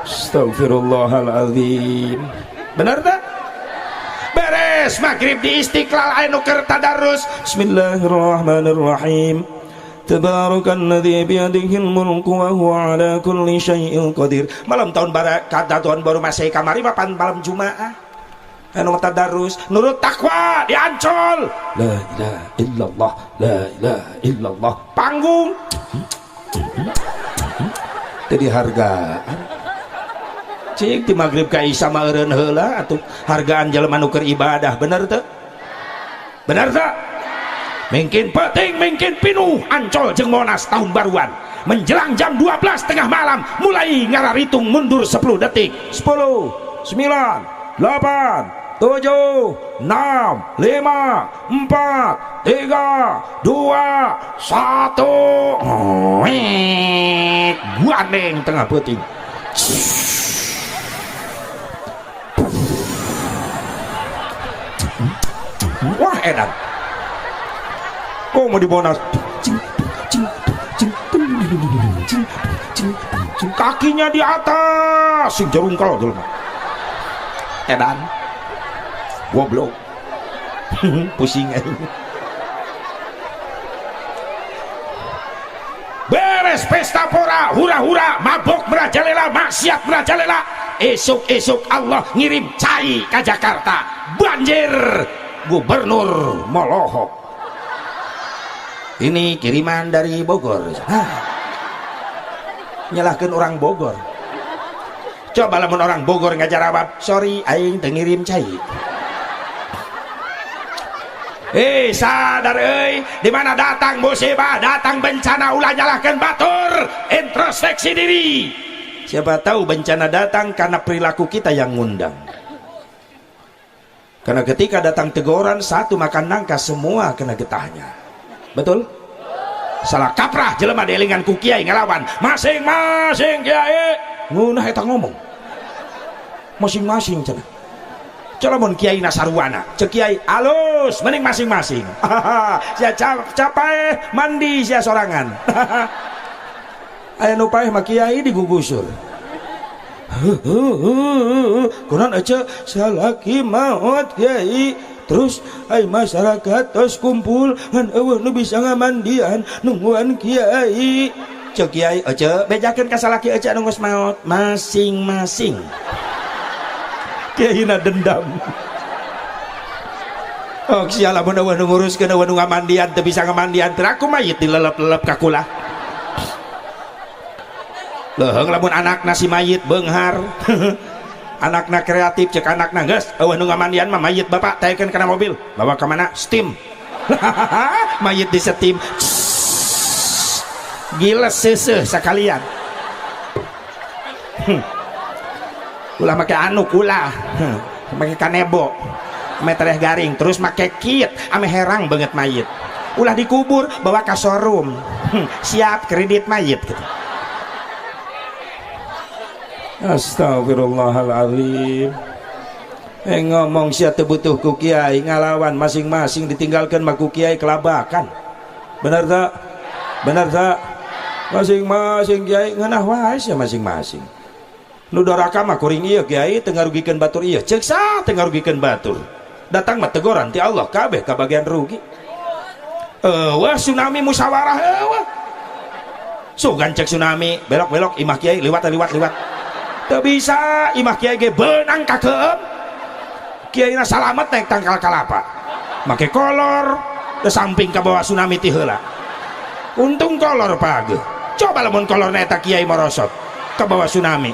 Astagfirullahaladzim. Benar tak? Beres maghrib di Istiqlal anu keur tadarus. Bismillahirrahmanirrahim. Tabarakalladzi biyadihil mulku wa huwa ala kulli syai'in qadir. Malam tahun baru kata tahun baru Masehi kamari papan malam Jumaah. Anu tadarus nurut takwa di Ancol. La ilaha illallah, la ilaha illallah. Panggung. Teu dihargaan. Cik di maghrib ka Isya mah eureun heula atuh hargaan jelema nu keur ibadah bener teu? Bener teu? Mungkin penting mungkin pinuh Ancol jeung Monas tahun baruan menjelang jam 12 tengah malam mulai ngararitung mundur 10 detik 10 9 8 7 6 5 4 3 2 1 guandeng tengah peuting. Wah edan. Kok mau di Monas? Kakinya di atas, sing jerungkel jelema. Edan. Goblok. Pusing aing. Beres pesta pora, hura-hura, mabok merajalela, maksiat merajalela. Esuk-esuk Allah ngirim cai ke Jakarta. Banjir. Gubernur molohok. Ini kiriman dari Bogor. Hah. Nyalahkan orang Bogor. Coba lamun orang Bogor ngajarawab, sorry aing teu ngirim cai. Sadar euy, di mana datang musibah, datang bencana ulah nyalahkeun batur, introspeksi diri. Siapa tahu bencana datang karena perilaku kita yang ngundang. Karena ketika datang teguran satu makan nangka semua kena getahnya. Betul? Salah kaprah jelema dielingan ku kiai ngelawan. Masing-masing kiai ngeunah eta ngomong. Masing-masing cenah. Calamun kiai nasarwana, cek kiai alus mending masing-masing. Sia capaeh mandi sia sorangan. Aya nu paeh mah kiai digugusur. Kunaon ece salaki maot kiai terus ai masyarakat tos kumpul ngan eueuh nu bisa ngamandian nungguan kiai. Cek kiai ece bejakeun ka salaki ece anu geus maot masing-masing. Kiai na dendam. Oh sia lamun eueuh nu nguruskeun eueuh nu ngamandian teu bisa ngamandian teu aku mayit dilelep-lelep ka kula. Leuheung lamun anakna si mayit beunghar. Anakna kreatif cek anakna geus eueuh nu ngamandian mah mayit bapak taekeun kana mobil bawa ka mana steam. Mayit di steam giles seuseuh sakalian. Ulah make anu ulah make kanebo ame tereh garing terus make kit ame herang banget mayit ulah dikubur bawa ka showroom. Siap kredit mayit gitu. Astagfirullahaladzim. Ngomong sia teu butuh ku kiai, ngalawan masing-masing ditinggalkan mah ku kiai kelabakan. Benar tak? Benar tak? Masing-masing kiai ngeunah wae sia masing-masing. Nu doraka mah kuring ieu kiai teu ngarugikeun batur ieu. Ceuk saha teu ngarugikeun batur? Datang mah teguran ti Allah kabeh kabagian rugi. Wah tsunami musyawarah eueuh. Sugan cek tsunami belok-belok imah kiai liwat liwat liwat. Teu bisa imah kiai ge beunang ka keum. Kiai na salamet naik tangkal kalapa. Make kolor ke samping ka bawah tsunami ti heula. Untung kolor page. Coba lamun kolorna eta kiai morosot ke bawah tsunami.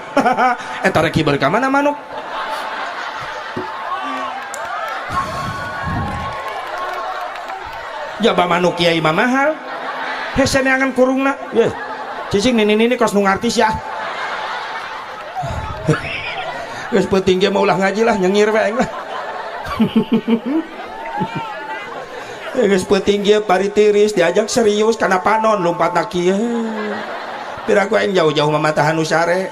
Eta rek hiber ka mana manuk? Jaba manuk kiai mah mahal. Hese neangan kurungna. Ye. Cicing nini-nini kos nu ngartis ya. Geus peuting ge mah ulah ngaji lah, nyengir we aing lah. Geus peuting ge bari tiris diajak serius kana panon lompatna kieu. Piraku aing jauh-jauh mamatahan nu sare.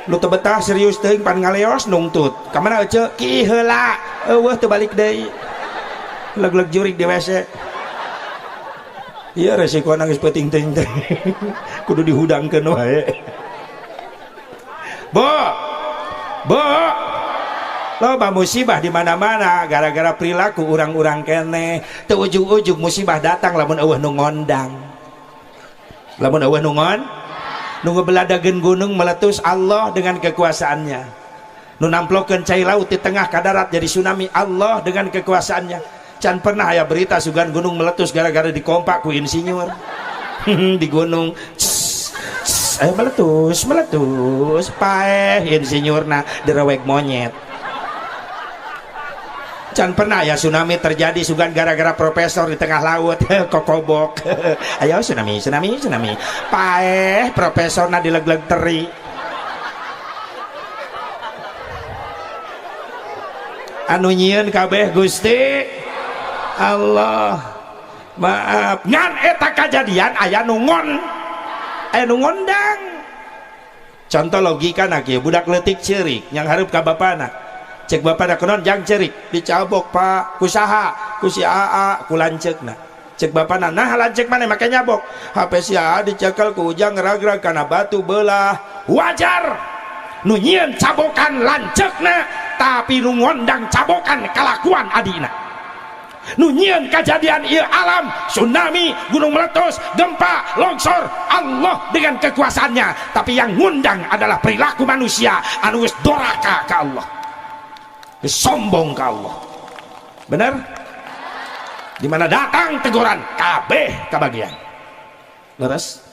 Nu teu betah serius teuing pan ngaleos nungtut. Ka mana ece? Ki heula. Eueuh teu balik deui. Leg-leg jurik di WC. Iya resiko nangis peuting teuing teh. Kudu dihudangkeun wae. Bo. Bo. Loba musibah di mana-mana gara-gara perilaku urang-urang keneh. Teu ujug-ujug musibah datang lamun eueuh nu ngondang. Lamun eueuh nu ngon, nu ngebeladageun gunung meletus Allah dengan kekuasaannya. Nu namplokeun cai laut di tengah ka darat jadi tsunami Allah dengan kekuasaannya. Can pernah aya berita sugan gunung meletus gara-gara dikompak ku insinyur. Di gunung ayo meletus meletus paeh insinyurna direwek monyet. Can pernah ya tsunami terjadi sugan gara-gara profesor di tengah laut kokobok. Ayo tsunami tsunami tsunami paeh profesorna dileg-leg teri. Anu nyieun kabeh Gusti Allah. Maaf ngan eta kajadian aya nu ngon, aya nu ngondang. Contoh logika na kieu, budak leutik ceurik yang hareup ka bapana. Cek bapana kunaon jang ceurik, dicabok Pak, ku saha? Ku si AA, ku lanceukna. Cek bapana, nah lanceuk maneh make nyabok. HP si AA dicekel ku ujang ngerag-rag kana batu belah. Wajar. Nu nyieun cabokan lanceukna, tapi nu ngondang cabokan kalakuan adina. Nu nyieun kajadian ieu alam, tsunami, gunung meletus, gempa, longsor, Allah dengan kekuasaannya, tapi yang ngundang adalah perilaku manusia anu geus doraka ka Allah. Geus sombong ka Allah. Bener? Di mana datang teguran kabeh kabagian. Leres?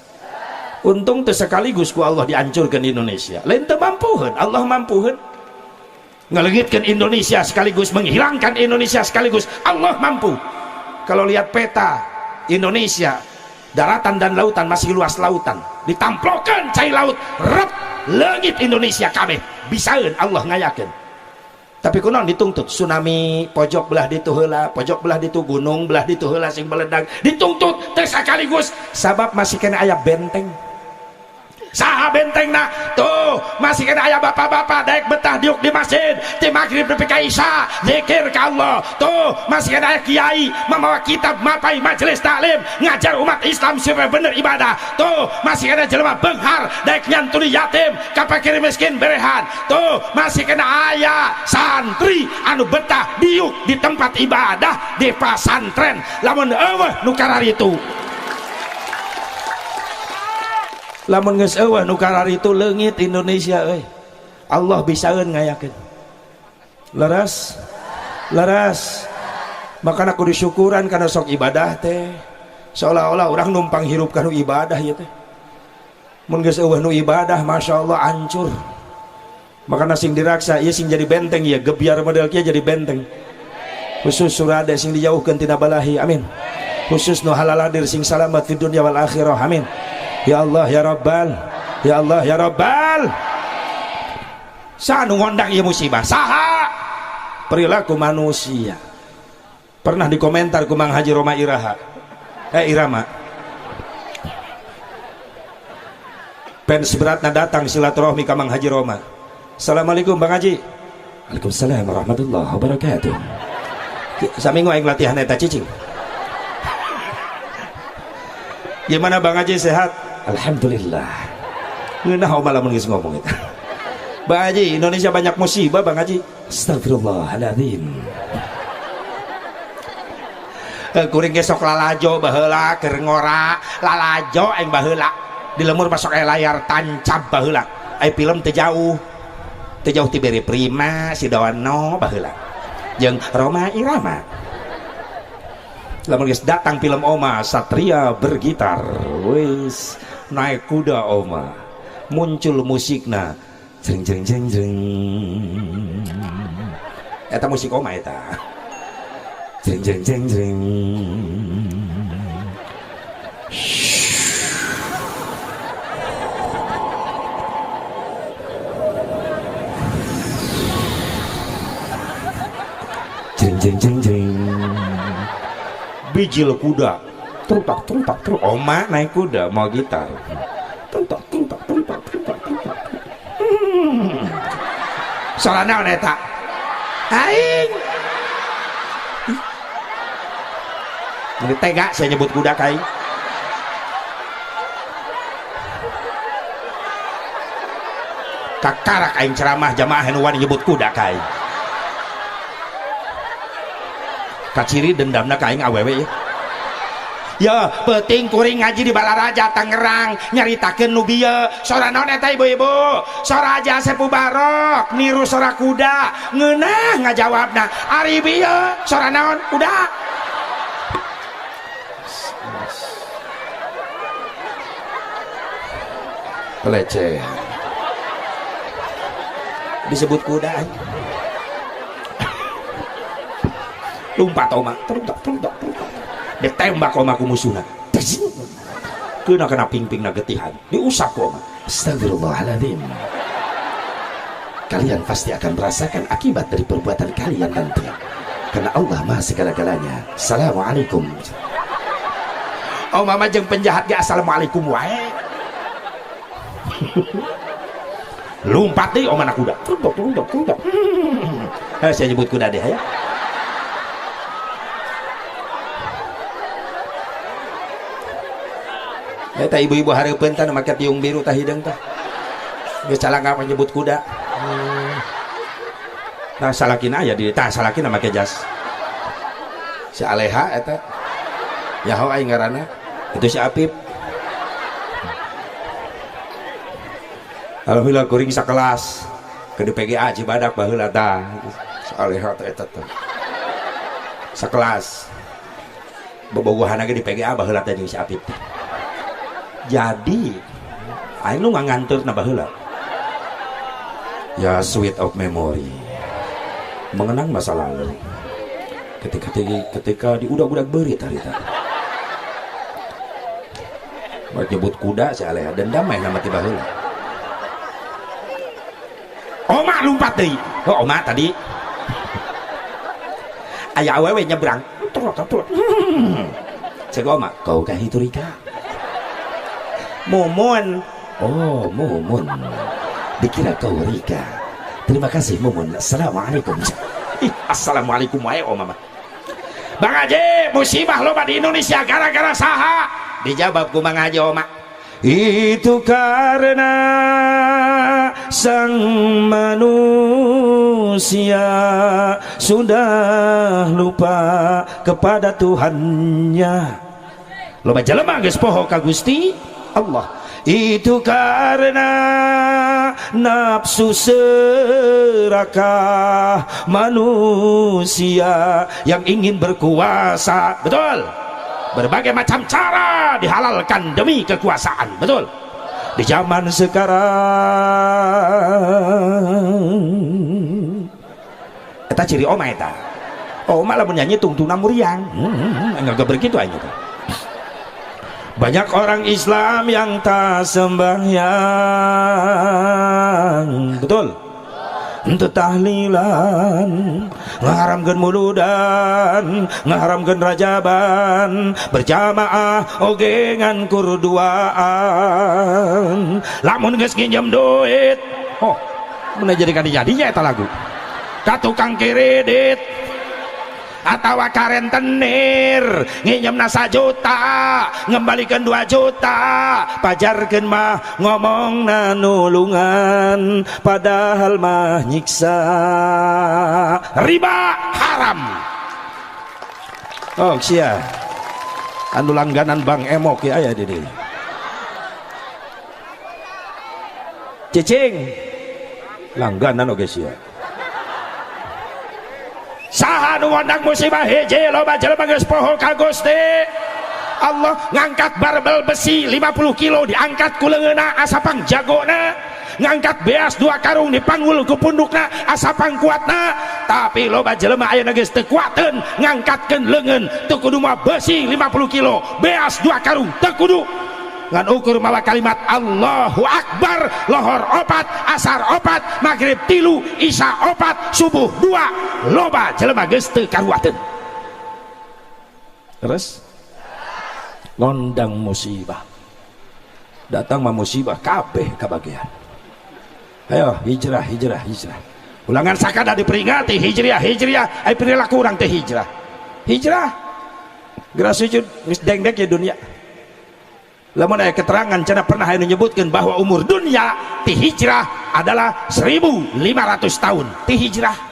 Untung teu sekaligus ku Allah dihancurkeun Indonesia. Lain teu mampuheun, Allah mampuheun. Ngelengitkan Indonesia sekaligus menghilangkan Indonesia sekaligus, Allah mampu. Kalau lihat peta Indonesia, daratan dan lautan masih luas lautan, ditamplokan cai laut, rep leungit Indonesia kabeh, bisaeun Allah ngayakeun. Tapi kunaon dituntut tsunami pojok belah ditu heula, pojok belah ditu gunung belah ditu heula sing meledak, dituntut teh sekaligus sabab masih kena aya benteng. Saha bentengna? Tuh, masih kena aya bapak-bapak daek betah diuk di masjid, ti maghrib nepi ka isya, zikir ka Allah. Tuh, masih kena aya kiai membawa kitab mapai majelis taklim, ngajar umat Islam supaya bener ibadah. Tuh, masih kena jelema beunghar daek nyantuni yatim, ka fakir miskin berehan. Tuh, masih kena aya santri anu betah diuk di tempat ibadah di pasantren. Lamun eueuh nu kararitu. Lamun geus eueuh nu kararitu leungit Indonesia euy. Allah bisaeun ngayakeun. Leres? Leres. Makana kudu syukuran kana sok ibadah teh. Seolah-olah urang numpang hirup kana ibadah ieu teh. Mun geus eueuh nu ibadah masyaallah hancur. Makana sing diraksa ieu sing jadi benteng ieu, gebyar model kieu jadi benteng. Khusus surade sing dijauhkeun tina balahi. Amin. Khusus nu halaladir sing salamat di dunya wal akhirah. Amin. Ya Allah ya Rabbal, ya Allah ya Rabbal. Saha nu ngondang ieu musibah? Saha? Perilaku manusia. Pernah dikomentar ku Mang Haji Roma Iraha. Irama. Fans beratna datang silaturahmi ka Mang Haji Roma. Assalamualaikum Bang Haji. Waalaikumsalam warahmatullahi wabarakatuh. Saminggu aing latihan eta cicing. Gimana Bang Haji, sehat? Alhamdulillah. Ngeunah oma lamun geus ngomong eta. Bang Haji, Indonesia banyak musibah Bang Haji. Astagfirullahaladzim. Kuring ge sok lalajo baheula keur ngora, lalajo aing baheula. Di lemur masuk aya layar tancap baheula. Aya film teu jauh. Teu jauh ti Beri Prima, si Dono baheula. Jeung Roma Irama. Lamun geus datang film oma Satria bergitar, wis naik kuda oma. Muncul musikna. Jeng jeng jeng jeng. Eta musik oma eta. Jeng jeng jeng jeng. Jeng jeng jeng jeng. Bijil kuda. Truntak truntak truntak. Oma naik kuda mau gitar. Truntak truntak truntak truntak truntak. Soalnya naon eta? Aing. Ini tega saya nyebut kuda kai. Kakarak aing ceramah jamaah nu wani nyebut kuda kai. Kaciri dendamna ka aing awewe ya. Ya, peuting kuring ngaji di Balaraja Tangerang nyaritakeun nu bieu. Sora naon eta ibu-ibu? Sora Haji Asep Mubarok niru sora kuda. Ngeunah ngajawabna. Ari bieu sora naon? Kuda. Pelecehan. Disebut kuda. Lompat oma, teruntak, teruntak, teruntak. Ditembak oma ku musuhna. Kena kena pingpingna getihan. Diusap ku oma. Astagfirullahaladzim. Kalian pasti akan merasakan akibat dari perbuatan kalian nanti. Karena Allah Maha segala-galanya. Assalamualaikum. Oh mama jeung penjahat ge assalamualaikum wae. Lompat deh oma na kuda. Teruntak, teruntak, teruntak. Saya nyebut kuda deh ya. Eta ibu-ibu hareupeun tah make tiung biru tah hideung tah. Geus calangka menyebut kuda. Nah salakina aya di tah salakina make jas. Si Aleha eta. Yaho aing ngaranna. Itu si Apip. Alhamdulillah kuring sakelas ke DPGA Cibadak baheula tah. Si Aleha teh eta teh. Sakelas. Bobogohana ge di PGA baheula teh jeung si Apip teh. Jadi aing nu ngantur na baheula. Ya sweet of memory. Mengenang masa lalu. Ketika diudak-udak beurit harita. Buat nyebut kuda si Aleha dendam mah nama ti baheula. Oma lompat deui. Oh oma tadi. Aya awewe nyebrang. Turut turut. Cek oma, kau kah itu Rika? Mumun. Oh, Mumun. Dikira kau Rika. Terima kasih Mumun. Assalamualaikum. Ih, assalamualaikum wae oh mama. Bang Haji, musibah loba di Indonesia gara-gara saha? Dijawab ku Mang Haji oma. Itu karena sang manusia sudah lupa kepada Tuhannya. Loba jelema geus poho ka Gusti Allah. Itu karena nafsu serakah manusia yang ingin berkuasa. Betul. Berbagai macam cara dihalalkan demi kekuasaan. Betul. Di zaman sekarang eta ciri oma eta. Oma lamun nyanyi tungtungna muriang. Enggak begitu aing eta. Banyak orang Islam yang tak sembahyang. Betul. Henteu tahlilan, ngaharamkeun muludan, ngaharamkeun rajaban, berjamaah oge ngan kurduaan. Lamun geus nginjem duit, oh, mun jadi kadi-jadinya eta lagu. Ka tukang kredit atawa ka rentenir nginjemna 1 juta ngembalikan 2 juta, pajarkeun mah ngomongna nulungan padahal mah nyiksa. Riba haram. Oh sia anu langganan Bang Emok ya aya di dieu. Cicing langganan oge sia. Saha nu ngondang musibah? Hiji, loba jelema geus poho ka Gusti Allah. Ngangkat barbel besi 50 kilo diangkat ku leungeunna asa pangjagona, ngangkat beas 2 karung dipanggul ku pundukna asa pangkuatna, tapi loba jelema ayeuna geus teu kuateun ngangkatkeun leungeun. Teu kudu mah besi 50 kilo, beas 2 karung teu kudu, ngan ukur mawa kalimat Allahu Akbar, lohor 4, asar 4, maghrib 3, isya 4, subuh 2. Loba jelema geus teu karuateun. Terus ngondang musibah, datang mah musibah kabeh kabagian. Ayo hijrah, hijrah, hijrah. Ulangan sakada diperingati hijriah, hijriah, ai perilaku urang teh hijrah. Hijrah geura sujud geus dengdek ya dunia. Lamun aya keterangan cenah pernah aya nu nyebutkeun bahwa umur dunia ti hijrah adalah 1500 tahun ti hijrah.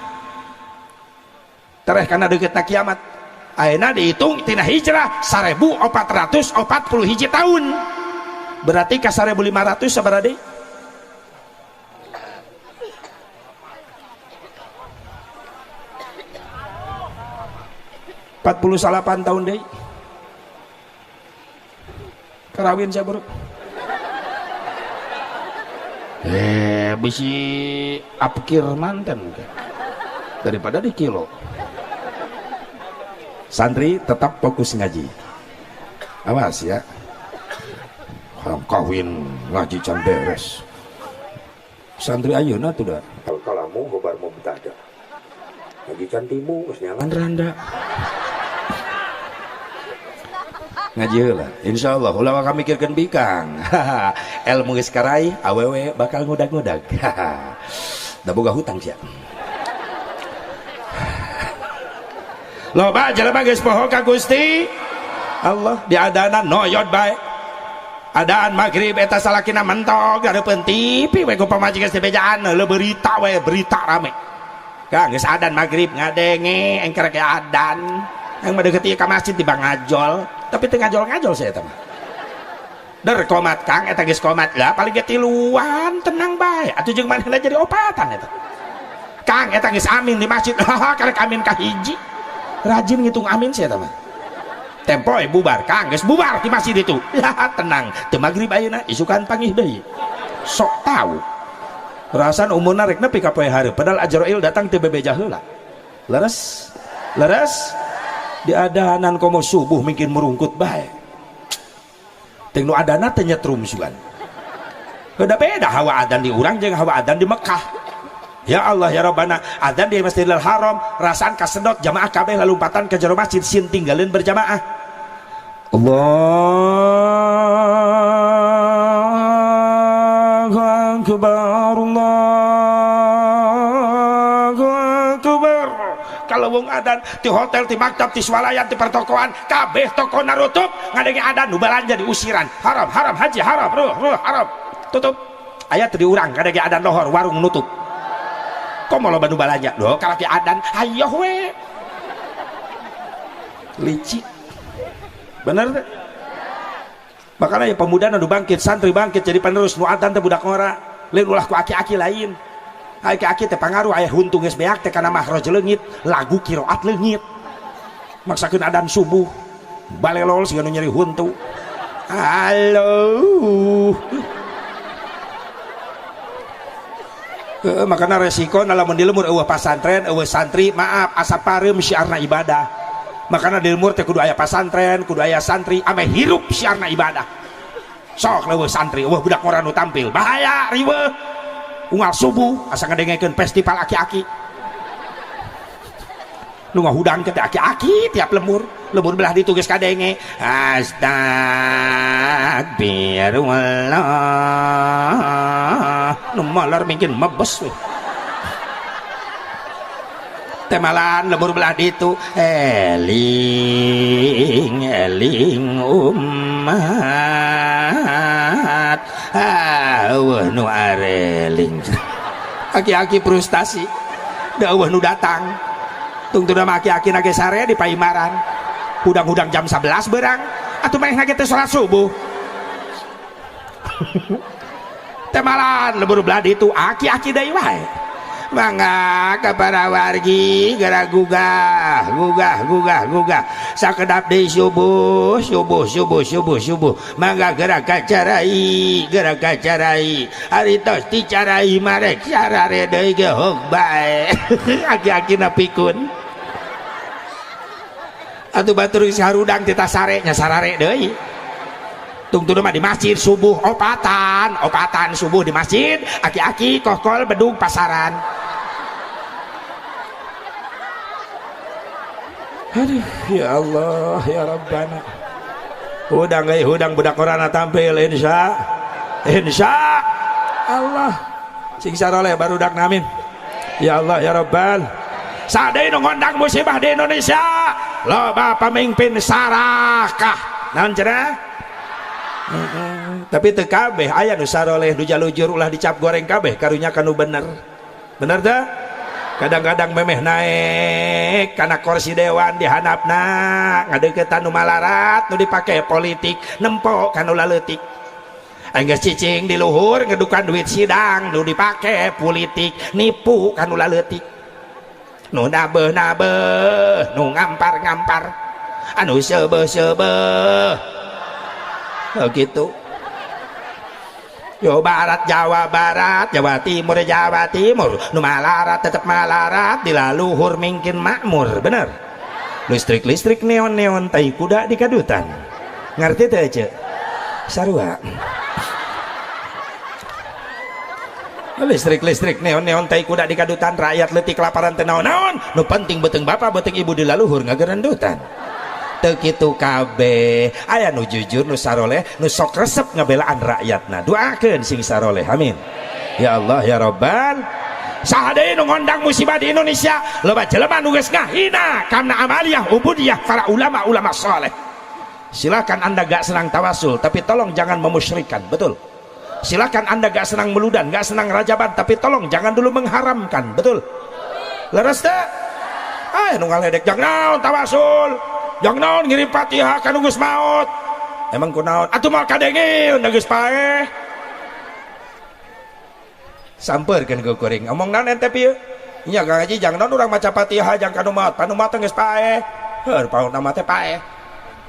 Tereh kana deukeutna kiamat. Ayeuna dihitung tina hijrah 1440 hiji tahun. Berarti ka 1500 sabaraha deui? 48 tahun deui. Karawin saya bro. Bisi apkir manten daripada di kilo. Santri tetap fokus ngaji. Awas ya. Orang kawin ngaji can beres. Santri ayeuna tuh dah. Al kalamu gobar mubtada. Ngaji can timu geus nyangan randa. Ngaji heula insyaallah ulah maka mikirkeun bikang. Ilmu geus karai awewe bakal ngudag-ngudag. Da boga hutang sia. Loba jelema geus poho ka Gusti Allah, diadanan noyot bae. Adaan maghrib eta salakina mentok gareupeun TV we ku pamajikan geus dibejaan leuh berita we, berita rame. Kang geus adan maghrib ngadenge engker ke adan. Yang mah deukeut ieu ka masjid di bangajol, tapi teu ngajol-ngajol saya eta mah. Der komat Kang eta geus komat lah paling ge tiluan tenang bae. Atuh jeung manehna jadi opatan eta. Kang eta geus amin di masjid. Haha karek amin ka hiji. Rajin ngitung amin saya eta mah. Tempo bubar Kang geus bubar di masjid itu. Lah tenang, teu magrib ayeuna isukan pangih deui. Sok tahu. Rasan umurna rek nepi ka poe hareup padahal Azrail datang teu bebeja heula. Leres? Leres? Di adanan komo subuh mungkin merungkut bae. Teu nu adana teh nyetrum sugan. Beda beda hawa adan di urang jeung hawa adan di Mekah. Ya Allah ya Rabbana, adan di Masjidil Haram rasaan kasedot jamaah kabeh lalumpatan ke jero masjid sin tinggalin berjamaah. Allahu Akbar, Allahu Akbar. Kalau wong adan di hotel, di maktab, di swalayan, di pertokoan, kabeh toko narutup ngadenge adan nu balanja diusiran. Haram, haram, haji haram, ruh, ruh, haram. Tutup. Aya teu diurang ngadenge adan lohor, warung nutup. Komo loba nu balanja? Loh, kalaki adan, hayoh we. Licik. Bener teh? Makanya ya pemuda nu bangkit, santri bangkit jadi penerus nu adan teh budak ngora, lain ulah ku aki-aki lain. Aki-aki teh pangaruh aya huntung geus beak teh kana mahroj leungit, lagu qiraat leungit. Maksakeun adan subuh, balelol siga nu nyeri huntu. Halo. Makana resiko lamun di lemur eueuh pasantren, eueuh santri, maaf asa pareum syiarna ibadah. Makana di lemur teh kudu aya pasantren, kudu aya santri, ame hirup syiarna ibadah. Sok leuweuh santri, eueuh budak ngora nu tampil, bahaya riweuh. Unggal subuh asa ngadengekeun festival aki-aki. Nu ngahudang teh aki-aki tiap lembur, lembur belah ditu geus kadenge. Astagfirullah. Nu malar mungkin mebes we. Temalan lembur belah ditu eling eling umat. Ah, eueuh nu areling. Aki-aki frustasi. Da eueuh nu datang. Tungtuna mah aki-aki nage sare di paimaran. Hudang-hudang jam 11 berang atuh manehna ge teh salat subuh. Temalan lembur belah ditu aki-aki deui wae. Mangga ka para wargi geura gugah gugah gugah gugah sakedap deui subuh subuh subuh subuh subuh mangga geura kacarai geura kacarai ari tos dicarai marek sarare deui ge hog bae. Aki-akina pikun atuh batur geus harudang teh tasare nya sarare deui. Tungtuna mah di masjid subuh opatan opatan subuh di masjid aki-aki kokol bedug pasaran. Aduh ya Allah ya Rabbana. Hudang euy hudang budak korana tampil insya insya Allah sing saroleh barudak amin. Ya Allah ya Rabbal. Sadeu nu ngondang musibah di Indonesia loba pamimpin sarakah. Naon cenah? Tapi teu kabeh aya nu saroleh nu jalujur ulah dicap goreng kabeh karunya kanu bener. Bener teu? Kadang-kadang memeh naik kana kursi dewan dihanapna ngadeukeutan nu malarat nu dipake politik nempo kanu laleutik. Aing geus cicing di luhur ngedukan duit sidang nu dipake politik nipu kanu laleutik. Nu nabeuh-nabeuh nu ngampar-ngampar anu seubeuh-seubeuh. Oh gitu. Yo barat Jawa Barat, Jawa Timur Jawa Timur, nu malarat tetep malarat, dilaluhur mingkin makmur, bener. Listrik-listrik neon-neon tai kuda di kadutan. Ngerti teu ceu? Sarua. Listrik-listrik neon-neon tai kuda di kadutan, rakyat leutik kelaparan teu naon-naon, nu penting beuteung bapa beuteung ibu dilaluhur ngagerendutan. Teu kitu kabeh aya nu jujur nu saroleh nu sok resep ngabelaan rakyatna. Doakeun sing saroleh amin. Ya Allah ya Rabbal. Saha deui nu ngondang musibah di Indonesia loba jelema nu geus ngahina kana amaliyah ubudiyah para ulama-ulama saleh. Silakan Anda gak senang tawasul tapi tolong jangan memusyrikan, betul. Silakan Anda gak senang meludan, gak senang rajaban tapi tolong jangan dulu mengharamkan, betul. Leres teu? Ah nu ngaledek jangan naon tawasul. Jangan naon ngirim Fatihah ka nu geus maot. Emang kunaon? Atuh moal kadenge geus paeh. Sampeurkeun ku kuring. Omong naon ente pieu? Nya Kang Haji jangan naon urang maca Fatihah jang ka nu maot. Panu maot geus paeh. Heuh pauna mah teh paeh.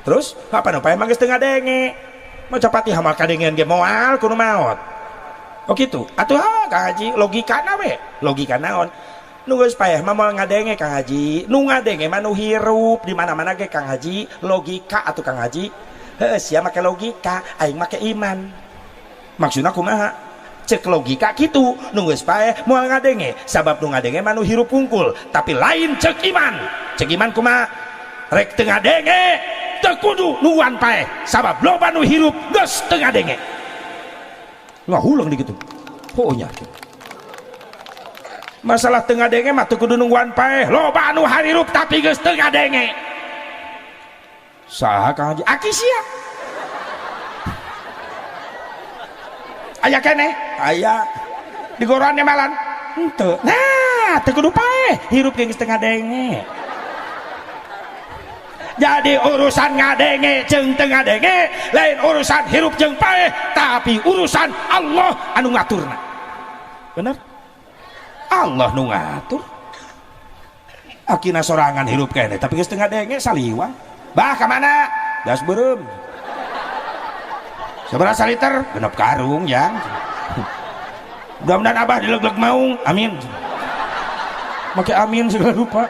Terus apa nu paeh mah geus teu ngadenge. Maca Fatihah mah kadengean ge moal ku nu maot. Oh kitu. Atuh ha Kang Haji logikana we. Logika naon? Nu geus paeh mah moal ngadenge Kang Haji, nu ngadenge mah nu hirup di mana-mana ge Kang Haji, logika atuh Kang Haji. Heuh sia make logika, aing make iman. Maksudna kumaha? Cek logika kitu, nu geus paeh moal ngadenge, sabab nu ngadenge mah nu hirup hungkul, tapi lain cek iman. Cek iman kumaha? Rek teu ngadenge, teu kudu nungguan paeh, sabab loba nu hirup geus teu ngadenge. Ngahuleng di kitu. Heuh nya. Masalah teu ngadenge mah teu kudu nungguan paeh, loba anu harirup tapi geus teu ngadenge. Saha Kang Haji? Aki sia. Aya keneh? Aya. Digoroan malan? Henteu. Nah, teu kudu paeh, hirup ge geus teu ngadenge. Jadi urusan ngadenge jeung teu ngadenge lain urusan hirup jeung paeh, tapi urusan Allah anu ngaturna. Bener? Allah nu ngatur. Akina sorangan hirup kene tapi geus teu ngadenge saliwang. Bah ka mana? Gas beureum. Sabaraha liter? Genep karung jang. Mudah-mudahan abah dilegleg maung. Amin. Make amin segala rupa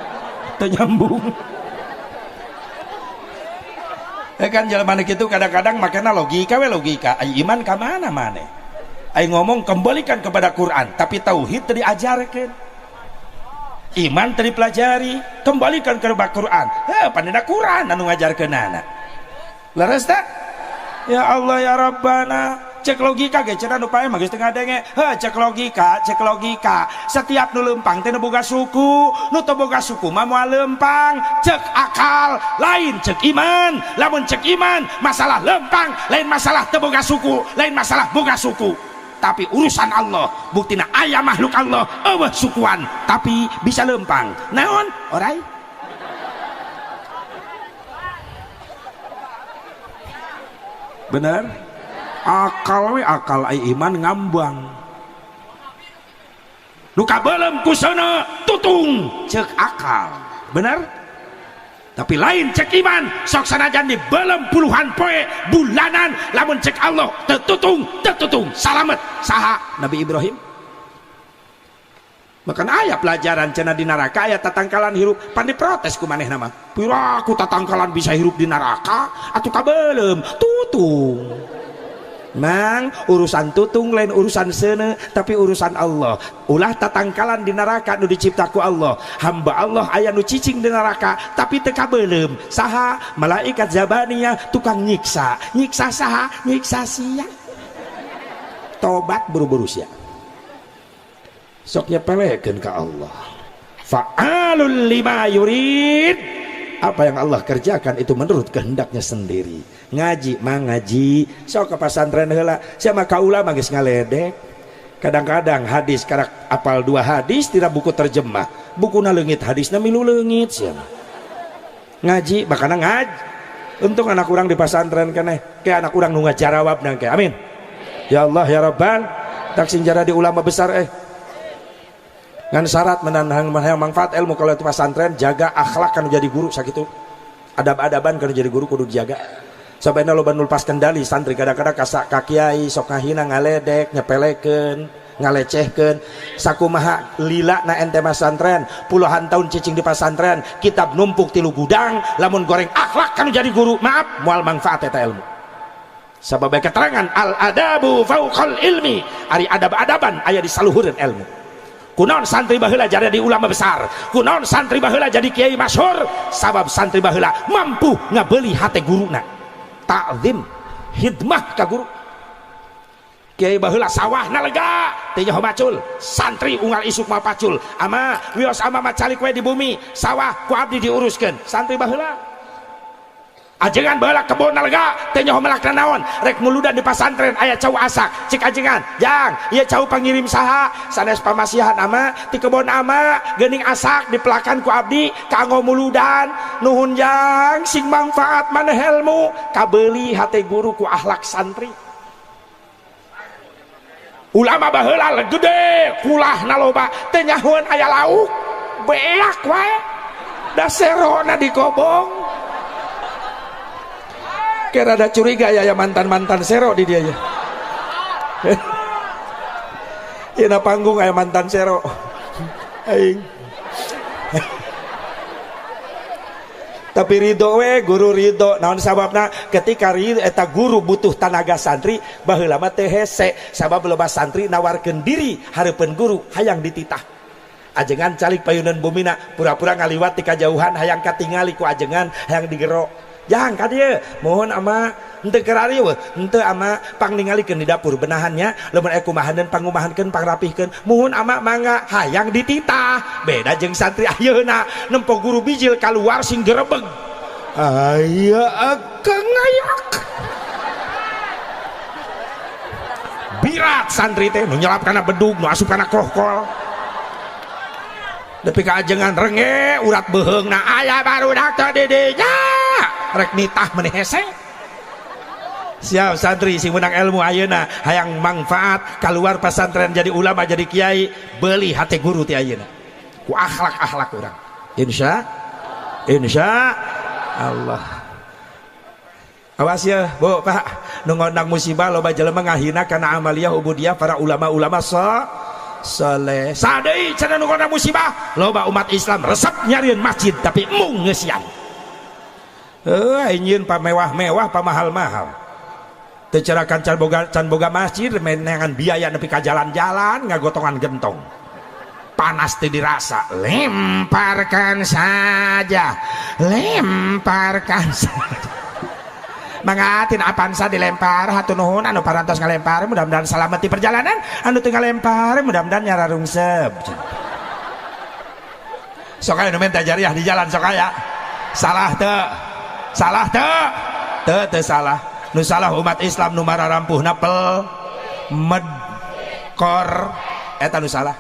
teu nyambung. Ya kan jelema kitu kadang-kadang makena logika we logika. Ai iman ka mana maneh? Aing ngomong kembalikan kepada Quran, tapi tauhid teu diajarkeun. Iman teu dipelajari, kembalikan kepada Quran. Heh, pandina Quran anu ngajarkeunana. Leres teh? Ya Allah ya Rabbana, cek logika ge cenah nu pae mah geus teu ngadenge. Heh, cek logika, cek logika. Setiap nu leumpang teh nu boga suku, nu teu boga suku mah moal leumpang. Cek akal, lain cek iman. Lamun cek iman, masalah leumpang, lain masalah teu boga suku, lain masalah boga suku. Tapi urusan Allah, buktina aya makhluk Allah eueuh sukuan tapi bisa lempang. Naon? Orai. Bener? Akal we akal ai iman ngambang. Nu kabeuleum ku seuneu tutung cek akal. Bener? Tapi lain cek iman, sok sanajan dibelem puluhan poe bulanan, lamun cek Allah tertutung, tertutung, salamet. Saha? Nabi Ibrahim. Makan aya pelajaran cenah di neraka aya tatangkalan hirup, pan diprotes ku manehna mah. Piraku tatangkalan bisa hirup di neraka atuh kabeuleum tutung. Mang, urusan tutung lain urusan seuneu tapi urusan Allah. Ulah tatangkalan di neraka nu dicipta ku Allah. Hamba Allah aya nu cicing di neraka tapi teu kabeuleum. Saha? Malaikat Zabaniyah tukang nyiksa. Nyiksa saha? Nyiksa sia. Tobat buru-buru sia. Sok nyepelekeun ka Allah. Fa'alul lima yurid. Apa yang Allah kerjakan itu menurut kehendaknya sendiri. Ngaji mah ngaji, sok ke pasantren heula, sia mah ka ulama geus ngaledek. Kadang-kadang hadis karak apal 2 hadis tidak buku terjemah, bukuna leungit hadisna milu leungit sia mah. Ngaji bakana ngaji. Untung anak urang di pasantren keneh, kayak anak urang nu ngajarawab nang kayak. Amin. Ya Allah ya Rabbal, tak sing jadi ulama besar Ngan syarat menanang manfaat ilmu kalau itu pesantren, jaga akhlak kan jadi guru sakitu. Adab-adaban kan jadi guru kudu dijaga. Sampai loba nu lepas kendali santri kadang-kadang kasak ka kiai sok ngahina ngaledek, nyepelekeun, ngalecehkeun. Sakumaha lila na ente pesantren, puluhan tahun cicing di pesantren, kitab numpuk 3 gudang, lamun goreng akhlak kan jadi guru, maaf moal manfaat eta ilmu. Sabab keterangan al adabu fauqal ilmi, ari adab-adaban aya di saluhureun ilmu. Kunaon santri baheula jadi ulama besar, kunaon santri baheula jadi kiai masyhur, sabab santri baheula mampu ngabeuli hate guruna. Ta'zim, hidmah ka guru. Kiai baheula sawahna lega, teu nyaho macul, santri unggal isuk mah pacul. Ama wios ama macalik we di bumi, sawah ku abdi diuruskeun. Santri baheula ajengan baheula kebon lega, teu nyaho melak naon, rek muludan di pasantren aya cau asak, cik ajengan, jang, ieu cau pangirim saha, sanes pamasihan ama ti kebon ama, geuning asak dipelakan ku abdi kanggo muludan, nuhun jang, sing mangfaat maneh ilmu, kabeuli hate guru ku akhlak santri. Ulama baheula gede, kulahna loba, teu nyahoeun aya lauk, beak wae, da serona dikobong. Kayak rada curiga ya, ya mantan-mantan sero di dia ya. Ya na panggung aya mantan sero. Aing. Tapi ridho we guru ridho. Naon sababna ketika ridho eta guru butuh tanaga santri baheula mah teu hese sabab loba santri nawarkeun diri hareupeun guru hayang dititah. Ajengan calik payunan bumina pura-pura ngaliwat ti kajauhan hayang katingali ku ajengan hayang digero. Jang ka dieu mohon ama henteu kerari we henteu ama pangningalikeun di dapur benahannya lamun aya kumahaneun pangumahankeun pangrapihkeun mohon ama mangga hayang dititah. Beda jeung santri ayeuna nempo guru bijil kaluar sing gerebeg aya akang ayak birat santri teh nu nyelap kana bedug nu asup kana kohkol nepi ka ajengan renge urat beuheungna aya barudak teh di dinya rek nitah meneh hese. Siap santri sing menang ilmu ayeuna hayang manfaat keluar pesantren jadi ulama jadi kiai beli hate guru ti ayeuna ku akhlak-akhlak urang. Insya insya Allah. Awas ya Bu Pak nu ngondang musibah loba jelema ngahina kana amaliyah ubudiyah para ulama-ulama saleh. Sadeui cenah nu ngondang musibah loba umat Islam resep nyarieun masjid tapi mung ngeusian. Heuh nyieun pamewah-mewah pamahal-mahal. Teu cerakan can boga masjid menengan biaya nepi ka jalan-jalan ngagotongan gentong. Panas teu dirasa, lemparkan saja. Lemparkan saja. Mangga tina Avanza dilempar, hatur nuhun anu parantos ngalempar, mudah-mudahan selamat di perjalanan, anu teu ngalempar mudah-mudahan nyararungsep. Sok aya nu minta jariah di jalan sok aya. Salah teu? Salah teu? Teu teu salah. Nu salah umat Islam nu mararampuhna pel med kor eta nu salah.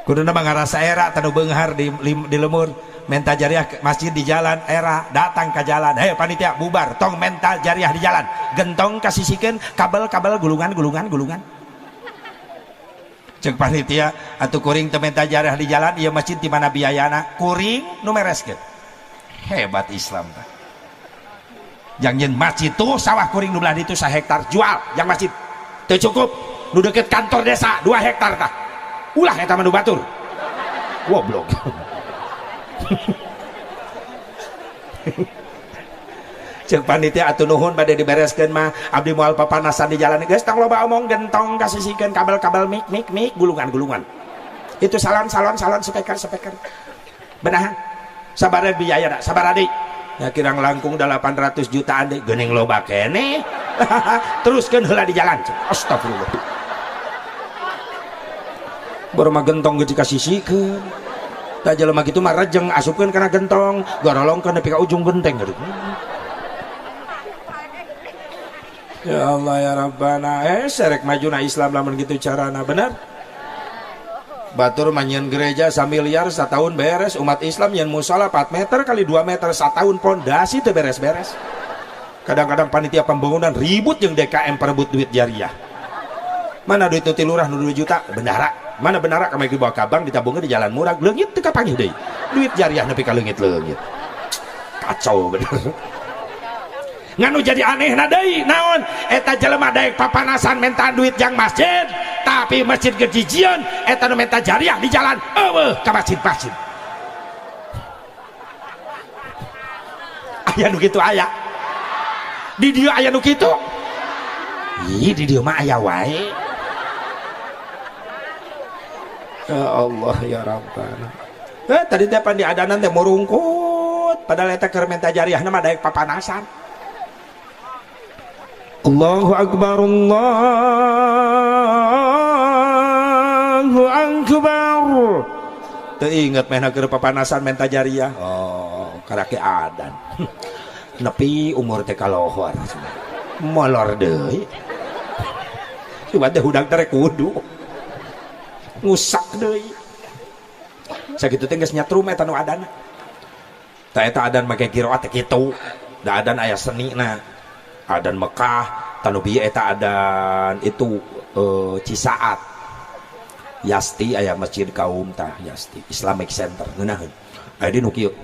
Kuduna mah ngarasa era tanu beunghar di lemur. Menta jariah masjid di jalan era datang ke jalan, hei panitia bubar tong menta jariah di jalan, gentong kasisikeun kabel-kabel gulungan-gulungan gulungan. Cek panitia atuh kuring teu menta jariah di jalan ieu masjid di mana biayana, kuring nu mereskeun. Hebat Islam tah. Jang nyeun masjid tuh sawah kuring nu belah ditu sahektar jual jang masjid. Teu cukup nu deukeut kantor desa 2 hektar tah. Ulah eta mah nu batur. Goblok. Cek panitia atuh nuhun bade dibereskeun mah abdi moal papanasan di jalan geus tong loba omong gentong kasisikeun kabel-kabel mik mik mik gulungan-gulungan. Itu salon-salon salon speaker-speaker. Benahan. Sabar biaya sabar adik. Ya kirang langkung 800 jutaan deui geuning loba keneh. Teruskeun heula di jalan. Astagfirullah. Baru mah gentong geus dikasisikeun. Tah jelema kitu mah rejeng asupkeun kana gentong, gorolongkeun nepi ka ujung genteng. Ya Allah ya Rabbana, serek majuna Islam lamun kitu carana bener. Batur mah nyieun gereja samiliar satahun beres, umat Islam nyieun musala 4 meter kali 2 meter satahun pondasi teu beres-beres. Kadang-kadang panitia pembangunan ribut jeung DKM perebut duit jariah. Mana duit nu ti lurah nu 2 juta? Bendahara. Mana bendahara kamari dibawa ka bank ditabungkeun di jalan murah, leungit teu kapanggih deui. Duit jariah nepi ka leungit-leungit. Kacau bener. Nganu jadi anehna deui naon? Eta jelema daek papanasan minta duit jang masjid, tapi masjid gejijieun eta nu minta jariah di jalan eueuh ka masjid-masjid. Aya nu kitu aya. Di dieu aya nu kitu? Ih, di dieu mah aya wae. Ya Allah ya Rabbana. Tadi teh pan diadanan teh murungkut, padahal eta keur minta jariahna mah daek papanasan. Allahu akbar Allahu akbar. Teu inget mehna keur papanasan minta jariah. Oh, karake adan. Nepi umur teh kalohor. Molor deui. Coba teh hudang teh kudu. Ngusak deui. Sakitu teh geus nyatrum eta nu adana. Tah eta adan make qiraat teh kitu. Da adan aya senina. Adan Mekah, tanu bieu eta adan itu Cisaat. Yasti aya masjid kaum tah Yasti Islamic Center ngeunaheun. Aya di nu kieu.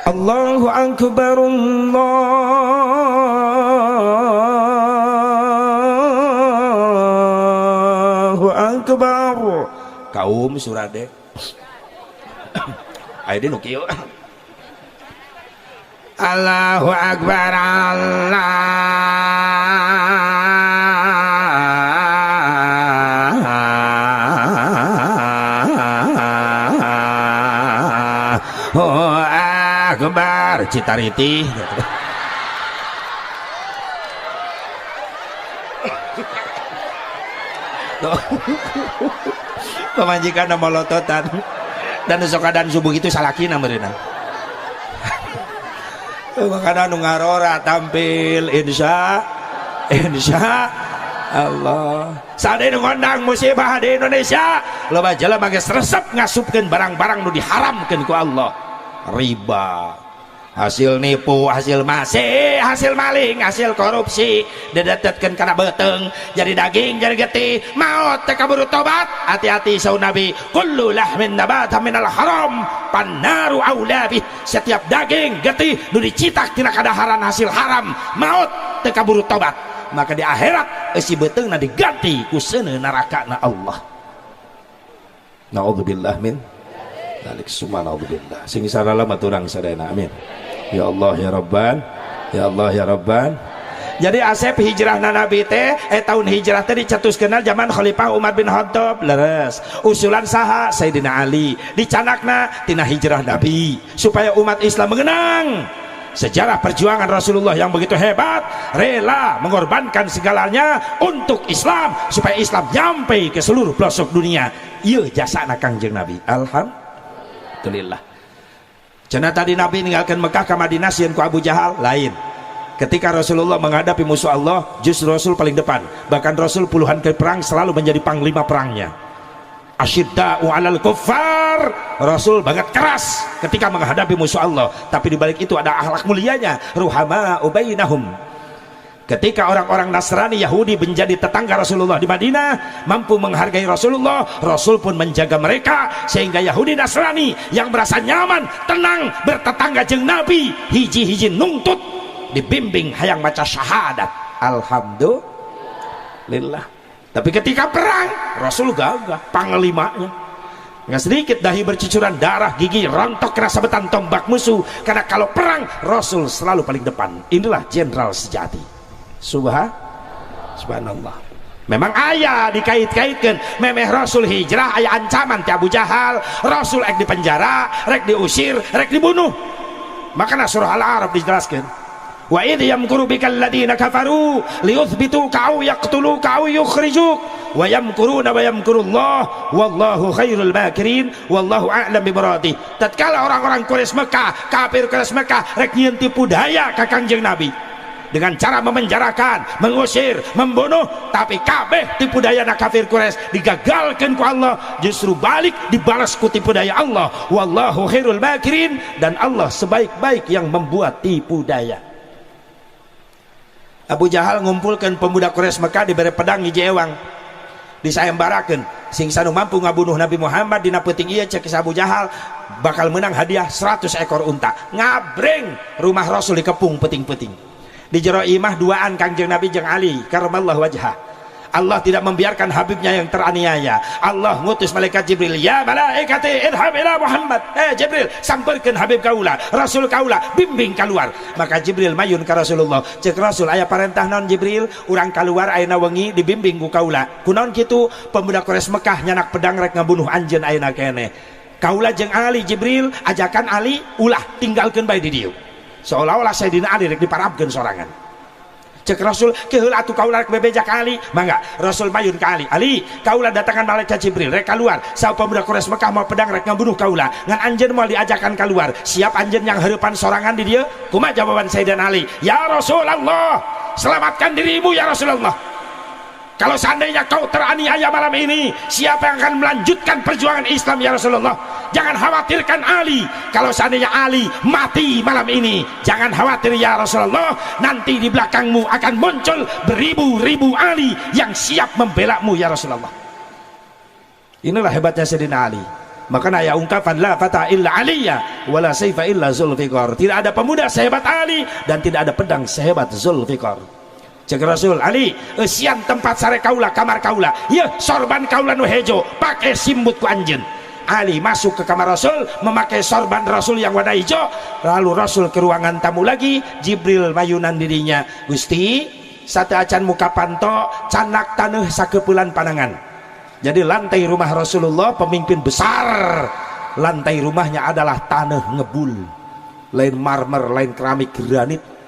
Allahu akbar Allahu akbar. Kaum surade. Aya di nu kieu. Allahu akbar Allah. Akbar Citariti. Pamajikan molototan dan sok adan subuh itu salakina meureunna. Makana nu ngarora tampil insya insya Allah. Saade nu ngondang musibah di Indonesia, loba jelema geus resep ngasupkeun barang-barang nu diharamkeun ku Allah. Riba, hasil nipu, hasil masih, hasil maling, hasil korupsi, didetetkeun kana beuteung, jadi daging, jadi getih, maot teh kaburu tobat. Hati-hati saur Nabi, kullu lahmin nabata minal haram pannaru aula bih. Setiap daging getih nu dicitak tina kadaharan hasil haram, maot teh kaburu tobat. Maka di akhirat eusi beuteungna diganti ku seuneu narakana Allah. Naudzubillah min dzalik, summa naudzubillah. Sing sarala maturang sadayana, amin. Ya Allah ya Rabban, ya Allah ya Rabban. Jadi Asep, hijrah na Nabi teh, tahun hijrah teh dicetuskeun zaman Khalifah Umar bin Khattab, leres. Usulan saha? Sayyidina Ali. Dicandakna tina hijrah Nabi supaya umat Islam mengenang sejarah perjuangan Rasulullah yang begitu hebat, rela mengorbankan segalanya untuk Islam supaya Islam nyampe ke seluruh pelosok dunia. Iya, jasa Kangjeng Nabi. Alhamdulillah. Cenah tadi Nabi meninggalkan Mekah ke Madinah sieun ku Abu Jahal, lain. Ketika Rasulullah menghadapi musuh Allah, justru Rasul paling depan. Bahkan Rasul puluhan kali perang selalu menjadi panglima perangnya. Asyidda'u 'alal kuffar. Rasul banget keras ketika menghadapi musuh Allah, tapi di balik itu ada akhlak mulianya, ruhama ubainahum. Ketika orang-orang Nasrani Yahudi menjadi tetangga Rasulullah di Madinah, mampu menghargai Rasulullah, Rasul pun menjaga mereka sehingga Yahudi Nasrani yang merasa nyaman, tenang bertetangga jeung Nabi, hiji-hiji nungtut dibimbing hayang maca syahadat. Alhamdulillah. Tapi ketika perang, Rasul gagah, panglimanya. Nggak sedikit dahi bercucuran darah, gigi rontok kena sabetan tombak musuh. Karena kalau perang, Rasul selalu paling depan. Inilah jenderal sejati. Subhanallah. Memang aya dikait-kaitkan memeh Rasul hijrah aya ancaman ti Abu Jahal, Rasul rek di penjara, rek diusir, rek dibunuh. Makanya surah Al-A'raf dijelaskan, wa idh yamkuru bikal ladina kafaru liyuthbituka aw yaqtuluka aw yukhrijuk wa yamkuruna wa yamkurullah wallahu khairul makirin wallahu a'lam bimuradi. Tatkala orang-orang Quraisy Mekah, kafir Quraisy Mekah rek nyieun tipu daya ka Kangjeng Nabi dengan cara memenjarakan, mengusir, membunuh, tapi kabeh tipu daya na kafir Quraisy digagalkan ku Allah, justru balik dibalas ku tipu daya Allah. Wallahu khairul makirin, dan Allah sebaik-baik yang membuat tipu daya. Abu Jahal ngumpulkan pemuda Quraisy Mekah, diberi pedang hiji ewang, disayembarakeun, sing sanu mampu ngabunuh Nabi Muhammad dina peuting ieu, cek Abu Jahal, bakal menang hadiah 100 ekor unta. Ngabreng, rumah Rasul dikepung peuting-peuting. Di jero imah duaan Kangjeng Nabi jeung Ali karamallahu wajhah. Allah tidak membiarkan Habibnya yang teraniaya. Allah ngutus malaikat Jibril, ya malaikati idhab ila Muhammad. Eh Jibril, samperkeun Habib kaula, Rasul kaula, bimbing keluar. Maka Jibril mayun ka Rasulullah. Cek Rasul, aya parentah naon, Jibril? Urang keluar ayeuna wengi dibimbing ku kaula. Kunaon kitu? Pemuda Quraisy Mekah nyandak pedang rek ngabunuh anjeun ayeuna keneh. Kaula jeung Ali, Jibril, ajakan Ali ulah, tinggalkeun bae di dieu. Seolah-olah Sayyidina Ali rek diparabkeun sorangan. Cek Rasul, keheul atuh, kaula rek bebeja ka Ali. Mangga. Rasul mayun ka Ali. Ali, kaula datangan malaikat Jibril rek keluar. Saur pemuda Quraisy Mekah mawa pedang rek ngabunuh kaula, ngan anjeun moal diajakan keluar. Siap anjeun yang heurepan sorangan di dieu? Kumaha jawaban Sayyidina Ali? Ya Rasulullah, selamatkan dirimu, ya Rasulullah. Kalau seandainya kau teraniaya malam ini, siapa yang akan melanjutkan perjuangan Islam, ya Rasulullah? Jangan khawatirkan Ali. Kalau seandainya Ali mati malam ini, jangan khawatir, ya Rasulullah. Nanti di belakangmu akan muncul beribu-ribu Ali yang siap membelamu, ya Rasulullah. Inilah hebatnya Sayyidina Ali. Maka aya ungkapan la fata illa aliyya wala saifa illa Zulfiqar. Tidak ada pemuda sehebat Ali dan tidak ada pedang sehebat Zulfiqar. Cek Rasul, Ali, eusian tempat sare kaula, kamar kaula ya, sorban kaula nu hejo pake simbut ku anjeun. Ali masuk ke kamar Rasul memakai sorban Rasul yang warna hijau. Lalu Rasul ke ruangan tamu lagi. Jibril mayunan dirinya. Gusti, sateuacan muka panto, candak taneuh sakeupelan panangan. Jadi lantai rumah Rasulullah, pemimpin besar, lantai rumahnya adalah tanah ngebul, lain marmer, lain keramik, granit.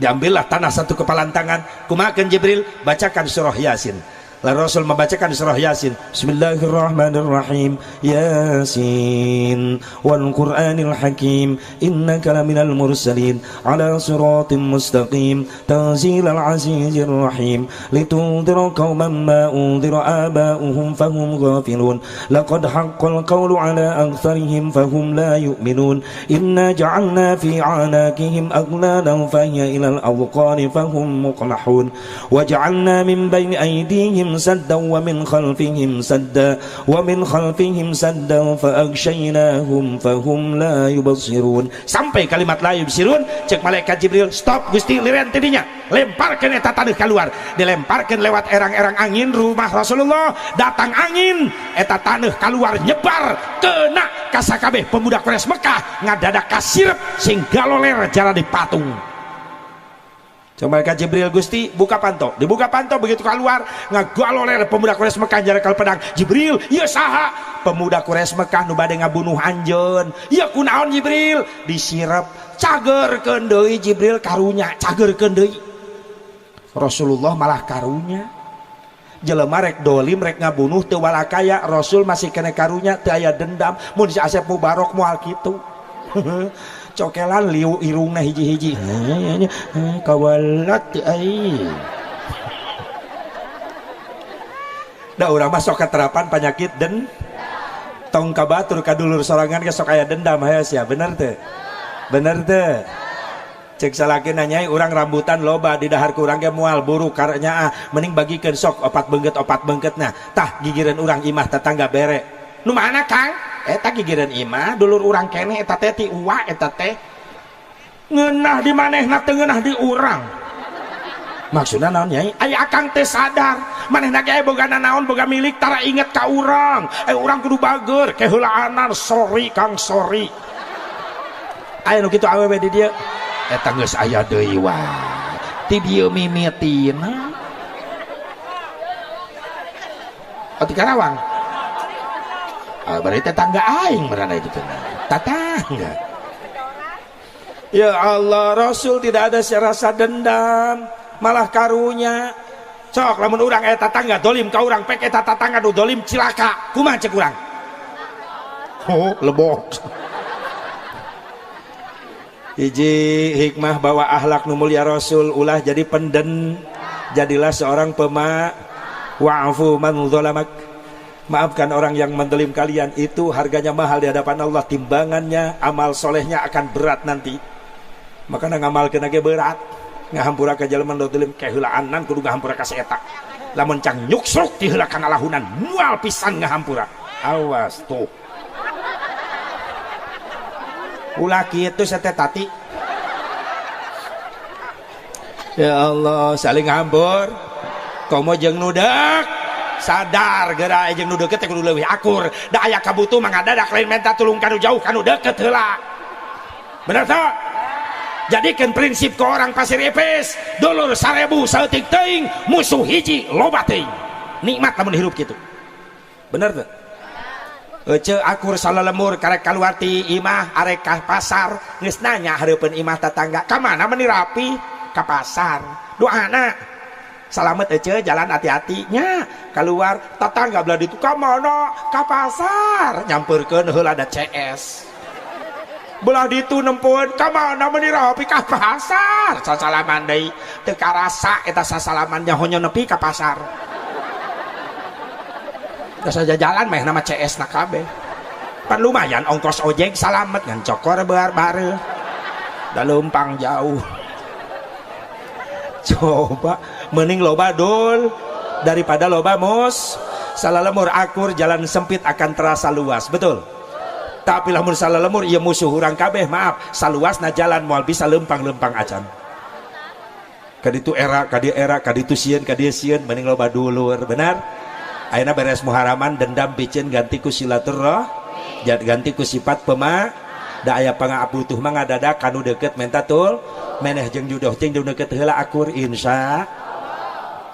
Diambillah tanah satu kepalan tangan. Kumahakeun, Jibril? Bacakan surah Yasin. Lalu Rasul membacakan surah Yasin. Bismillahirrahmanirrahim. Yasin wal Qur'anil Hakim, innaka laminal mursalin ala siratim mustaqim, tanzilal azizir rahim, litundhira qauman ma undhira aba'uhum fahum ghafilun, laqad haqqal qawlu ala aktsarihim fahum la yu'minun, inna ja'alna fi a'naqihim aghlalan fahiya ilal adqani fahum muqmahun, waja'alna min baini aydihim saddan wa min khalfihim sadda wa min khalfihim saddan fa aghshaynahum fahum la yubsirun, sampai kalimat la yubsirun. Cek malaikat Jibril, stop Gusti, liren tidinya, lemparkan eta taneuh keluar. Dilemparkan lewat erang-erang angin rumah Rasulullah. Datang angin, eta taneuh keluar, nyebar kena kasakabeh pemuda Quraisy Mekah, ngadadak kasirep sing galoler jara di patung. Coba ka Jibril, Gusti buka panto. Dibuka panto, begitu keluar ngagaloler pemuda Quraisy Mekah jarakal pedang. Jibril, ieu saha? Pemuda Quraisy Mekah nu bade ngabunuh anjeun. Ieu kunaon Jibril? Disirep, cagerkeun deui Jibril karunya, cagerkeun deui. Rasulullah malah karunya. Jelema rek dolim rek ngabunuh teu walakaya, Rasul masih kena karunya, teu aya dendam. Mun si Asep Mubarok moal kitu. Cokelan liu irungna hiji-hiji kawalat ai. Da urang mah sok katerapan penyakit den tong ka batur ka dulur sorangan ge sok aya dendam hayo sia, bener teu? Bener teu? Cek salaki nanyai urang rambutan loba di dahar ku urang ge moal buruk karenya ah, mending bagikeun sok opat beungkeut nah tah gigireun urang imah tetangga bere. Nu mana Kang? Eta gigireun imah dulur urang keneh eta teh ti uwa eta teh ngeunah di manehna teu ngeunah di urang. Maksudna naon nyai? Aya akang teh sadar manehna ge boga nanaon boga milik tara inget ka urang. Urang kudu bager keheulaanan sorry Kang sorry. Aya nu kitu awewe di dieu eta geus aya deui wae. Ti dieu mimitina. Oh ti Karawang. Berarti tetangga aing merana itu tetangga. Ya Allah, Rasul tidak ada rasa dendam, malah karunya. Sok lamun urang eta tetangga dolim ka urang pek eta tetangga nu dolim cilaka. Kumaha cek urang? Oh, lebok. Hiji hikmah bahwa akhlak nu mulia Rasul ulah jadi penden, jadilah seorang pema. Wa'fu man zalamak. Maafkan orang yang mendolim kalian, itu harganya mahal di hadapan Allah, timbangannya amal solehnya akan berat nanti. Makanya ngamalkeun ge berat, ngahampura ka jelema nu dolim keheulaanan kudu ngahampura ka si eta. Lamun cang nyuksruk ti heula kana lahunan moal pisan ngahampura. Awas tuh. Ulah kitu sete tati. Ya Allah, saling ngambur. Komo jeung nu deuk sadar geura jeung nu deukeut teh kudu leuwih akur. Da aya kabutuh mah ngadadak lain minta tulung kanu jauh kanu deukeut heula. Bener teu? Jadikeun prinsip ke orang Pasir Ipis, dulur 1000 saeutik teuing, musuh hiji loba teuing. Nikmat lamun hirup kitu. Bener teu? Ece akur salalemur karek kaluar ti imah arek ka pasar, geus nanya hareupeun imah tetangga, ka mana meuni rapi? Ka pasar. Doana salamet ece jalan hati-hatinya keluar tetangga belah ditu ka mana ka pasar nyamperkeun heula ada CS belah ditu nempoeun ka mana meuni rapi ka pasar sasalaman deui teu karasa eta sasalaman nyaho nepi ka pasar geus saja jalan meh nama CS na kabeh pan lumayan ongkos ojek salamet ngan cokor bear bareuh da leumpang jauh. Coba mending loba dul daripada loba mus. Salalemur akur jalan sempit akan terasa luas, betul. Tapi lamun salalemur ieu musuh urang kabeh, maaf, saluasna jalan moal bisa lempang-lempang acan. Kaditu era, kadieu era, kaditu sieun, kadieu sieun, mending loba dulur, benar? Ayeuna beres muharaman dendam piceun ganti ku silaturahmi, ganti ku sifat pema. Da aya pangabutuh mah ngadadak kanu deukeut menta tul meneh jeung judoh jeung deukeut heula akur insya.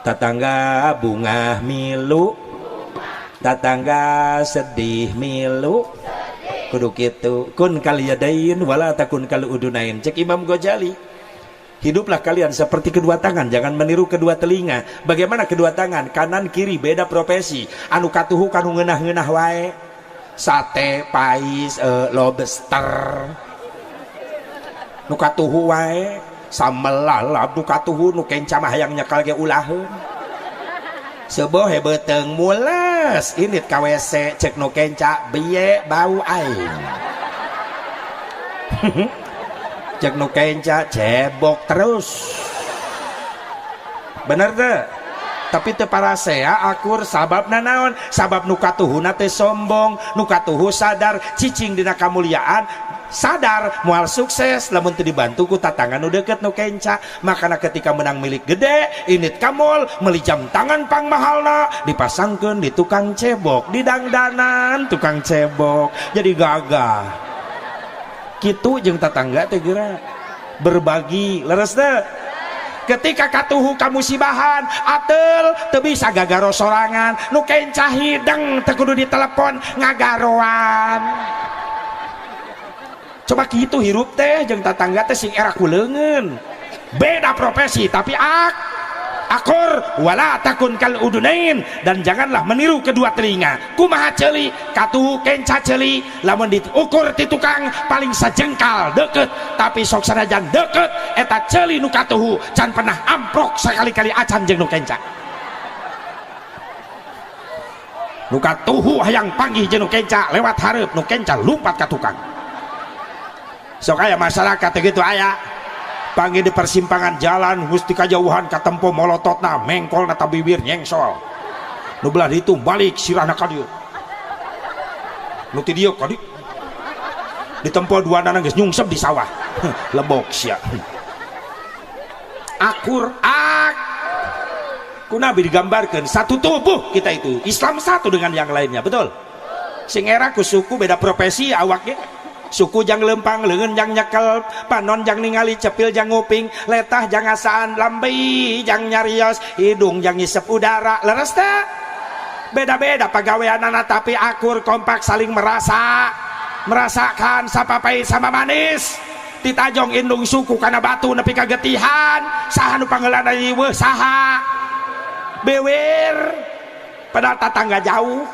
Tetangga bungah milu, tetangga sedih milu, kudu kitu. Kun kal yadain wala takun kal udunain. Cek Imam Ghazali, hiduplah kalian seperti kedua tangan, jangan meniru kedua telinga. Bagaimana kedua tangan? Kanan kiri beda profesi. Anu katuhu kanu ngeunah-ngeunah wae. Sate, pais, lobster. Nu katuhu wae, sambel lalap nu katuhu nu kenca mah hayang nyekal ge ulaheun. Seueuh beuteung mules, indit ka WC cek nu kenca biye bau aing. Cek nu kenca cebok terus. Bener teu? Tapi teu parasea akur sababna naon? Sabab nu katuhuna teh sombong, nu katuhu sadar cicing dina kamuliaan, sadar moal sukses lamun teu dibantu ku tatangga nu deukeut nu kenca. Makana ketika menang milik gede, init ka mall, meuli jam tangan pangmahalna, dipasangkeun di tukang cebok, di dangdanan tukang cebok, jadi gagah. Kitu jeung tatangga teh geura berbagi, leres teu? Ketika katuhu kamusibahan atel teu bisa gagaro sorangan, nu kenca hideng teu kudu ditelepon ngagaroan. Coba kitu hirup teh jeung tatangga teh sing era ku leungeun. Beda profesi tapi akur, wala takun kal udunain, dan janganlah meniru kedua telinga. Kumaha ceuli katuhu kenca ceuli, lamun diukur ti tukang paling sajengkal deket, tapi sok sanajan deket eta ceuli nu katuhu can pernah amprok sakali-kali acan jeung nu kenca. Nu katuhu hayang panggih jeung nu kenca lewat hareup, nu kenca lumpat ka tukang. Sok aya masyarakat gitu aya panggil di persimpangan jalan gusti kajauhan katempo molototna mengkol na bibir nyengsol, nu belah ditu balik sirahna ka dieu, nu ti dieu ka dieu ditempo dua nana geus nyungsep di sawah. Lebok sia. Akur ak ku Nabi digambarkan satu tubuh kita itu Islam satu dengan yang lainnya, betul? Sing era ku suku beda profesi awaknya, suku jang lempang, leungeun jang nyekel, panon jang ningali, cepil jang nguping, letah jang ngasaan, lambe jang nyarios, hidung jang ngisep udara. Leres teh? Beda-beda pagaweanana tapi akur, kompak, saling merasa merasakan sapapait sama manis. Titajong indung suku kana batu nepi ka getihan, saha nu panggeulana riweuh saha bewer, padahal tatangga jauh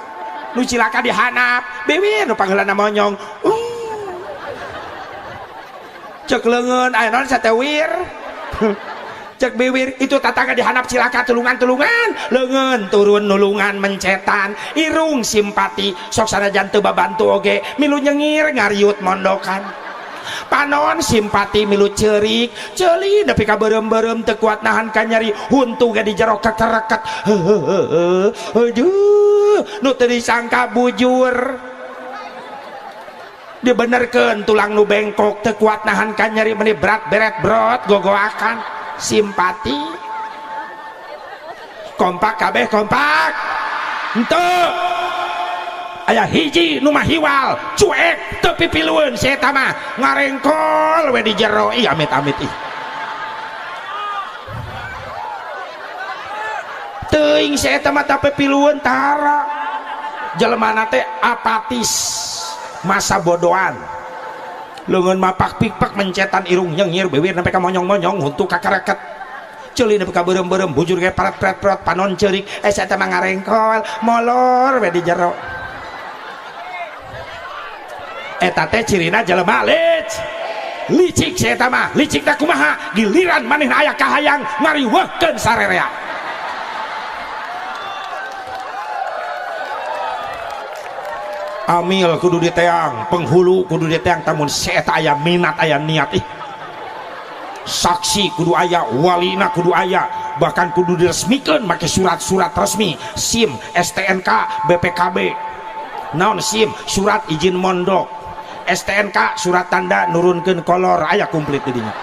nu cilaka dihanap bewer nu panggeulana monyong. Cek leungeun aya naon satewir, cek biwir itu tatangga dihanap cilaka tulungan-tulungan, leungeun turun nulungan mencetan, irung simpati sok sanajan teu babantu oge milu nyengir ngariut mondokan, panon simpati milu ceurik ceuli nepi ka beureum-beureum teu kuat nahan ka nyeri huntu ge di jero kekereket. Heuheuh aduh nu teu disangka bujur dibenerkeun tulang nu bengkok teu kuat nahan ka nyeri meni berat beret brot gogoakan simpati. Kompak kabeh kompak henteu aya hiji nu mahiwal cuek teu pipilueun si eta mah ngarengkol we di jero. Ih amit-amit ih teuing si eta mah teu pipilueun tara jelemana teh apatis masa bodohan, leungeun mapak pikpak mencetan irung nyengir bibir sampai ka monyong-monyong huntu kakareket ceuli nepi ka beureum-beureum bujur ge parat-pret-pret panon ceurik eta mah ngarengkol molor we di jero. Eta teh cirina jelema licik si eta mah. Licik teh kumaha giliran manehna aya kahayang ngariweuhkeun sarerea. Amil kudu diteang, penghulu kudu diteang, tamun si eta aya minat aya niat ih. Saksi kudu aya, walina kudu aya, bahkan kudu diresmikeun make surat-surat resmi, SIM, STNK, BPKB. Naon SIM? Surat izin mondok. STNK surat tanda nurunkeun kolor aya komplit di dinya.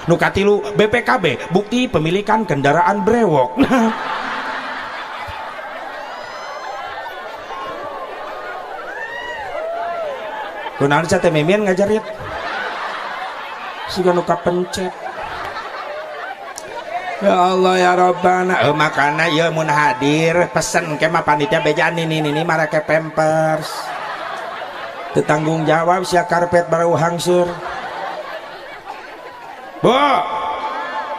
Nu katilu BPKB, bukti pemilikan kendaraan brewok. Kunaon sia teh mimian ngajarit siga nu kapencet. Ya Allah ya Rabbana, makana ieu mun hadir pesen ke mah panitia bejaan ini marake pampers. Teu tanggung jawab sia karpet barau hangsur. Bu,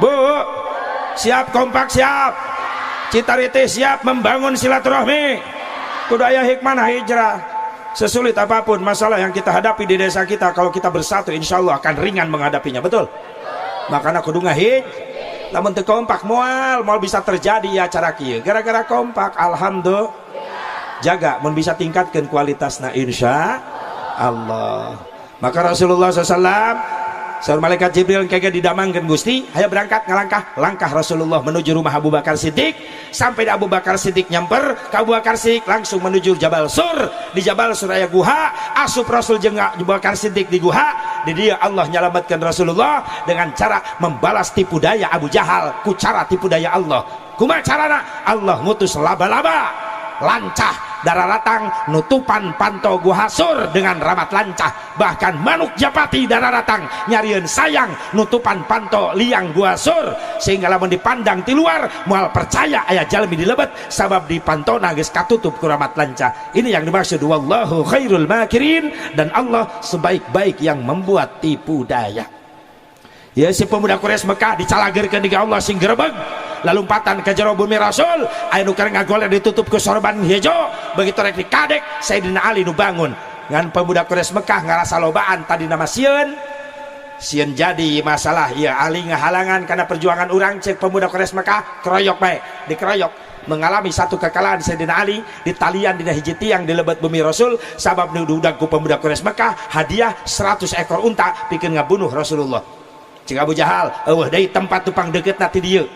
Bu, siap kompak siap. Citariti siap membangun silaturahmi. Kudu aya hikmah hijrah. Sesulit apapun masalah yang kita hadapi di desa kita, kalau kita bersatu insya Allah akan ringan menghadapinya, betul? Makanya kudu ngahij, lamun teu kompak moal bisa terjadi ya acara kieu. Gara-gara kompak, alhamdulillah. Jaga mun bisa tingkatkan kualitasna insya Allah. Maka Rasulullah SAW saur malaikat Jibril kege didamangkeun Gusti, hayo berangkat ngalangkah, langkah Rasulullah menuju rumah Abu Bakar Siddiq. Sampai di Abu Bakar Siddiq nyamper ke Abu Bakar Siddiq langsung menuju Jabal Sur. Di Jabal Sur aya guha, asup Rasul jeung Abu Bakar Siddiq di guha. Di dia Allah nyelamatkan Rasulullah dengan cara membalas tipu daya Abu Jahal ku cara tipu daya Allah. Kumaha carana? Allah ngutus laba-laba lancah dararatang nutupan panto Guha Sur dengan ramat lancah. Bahkan manuk japati dararatang nyarieun sayang nutupan panto liang Guha Sur, sehingga lamun dipandang ti luar moal percaya aya jalmi di lebet sabab di pantona geus katutup ku ramat lancah. Ini yang dimaksud wallahu khairul makirin, dan Allah sebaik-baik yang membuat tipu daya. Ya si pemuda Quraisy Mekah dicalagerkeun di Allah sing gerebeg lalumpatan ke jero bumi Rasul, aya nu keur ngagoler ditutup ku sorban hejo, begitu rek dikadek Sayyidina Ali nu bangun. Ngan pemuda Quraisy Mekah ngarasa lobaan tadi nama sieun sieun jadi masalah ya Ali ngahalangan karena perjuangan urang. Cek pemuda Quraisy Mekah keroyok bae, dikeroyok, mengalami satu kekalahan Sayyidina Ali di talian dina hiji tiang di lebet bumi Rasul, sabab nu diundang ku pemuda Quraisy Mekah hadiah 100 ekor unta pikeun ngabunuh Rasulullah. Cek Abu Jahal eueuh deui tempat tupang deukeutna ti dieu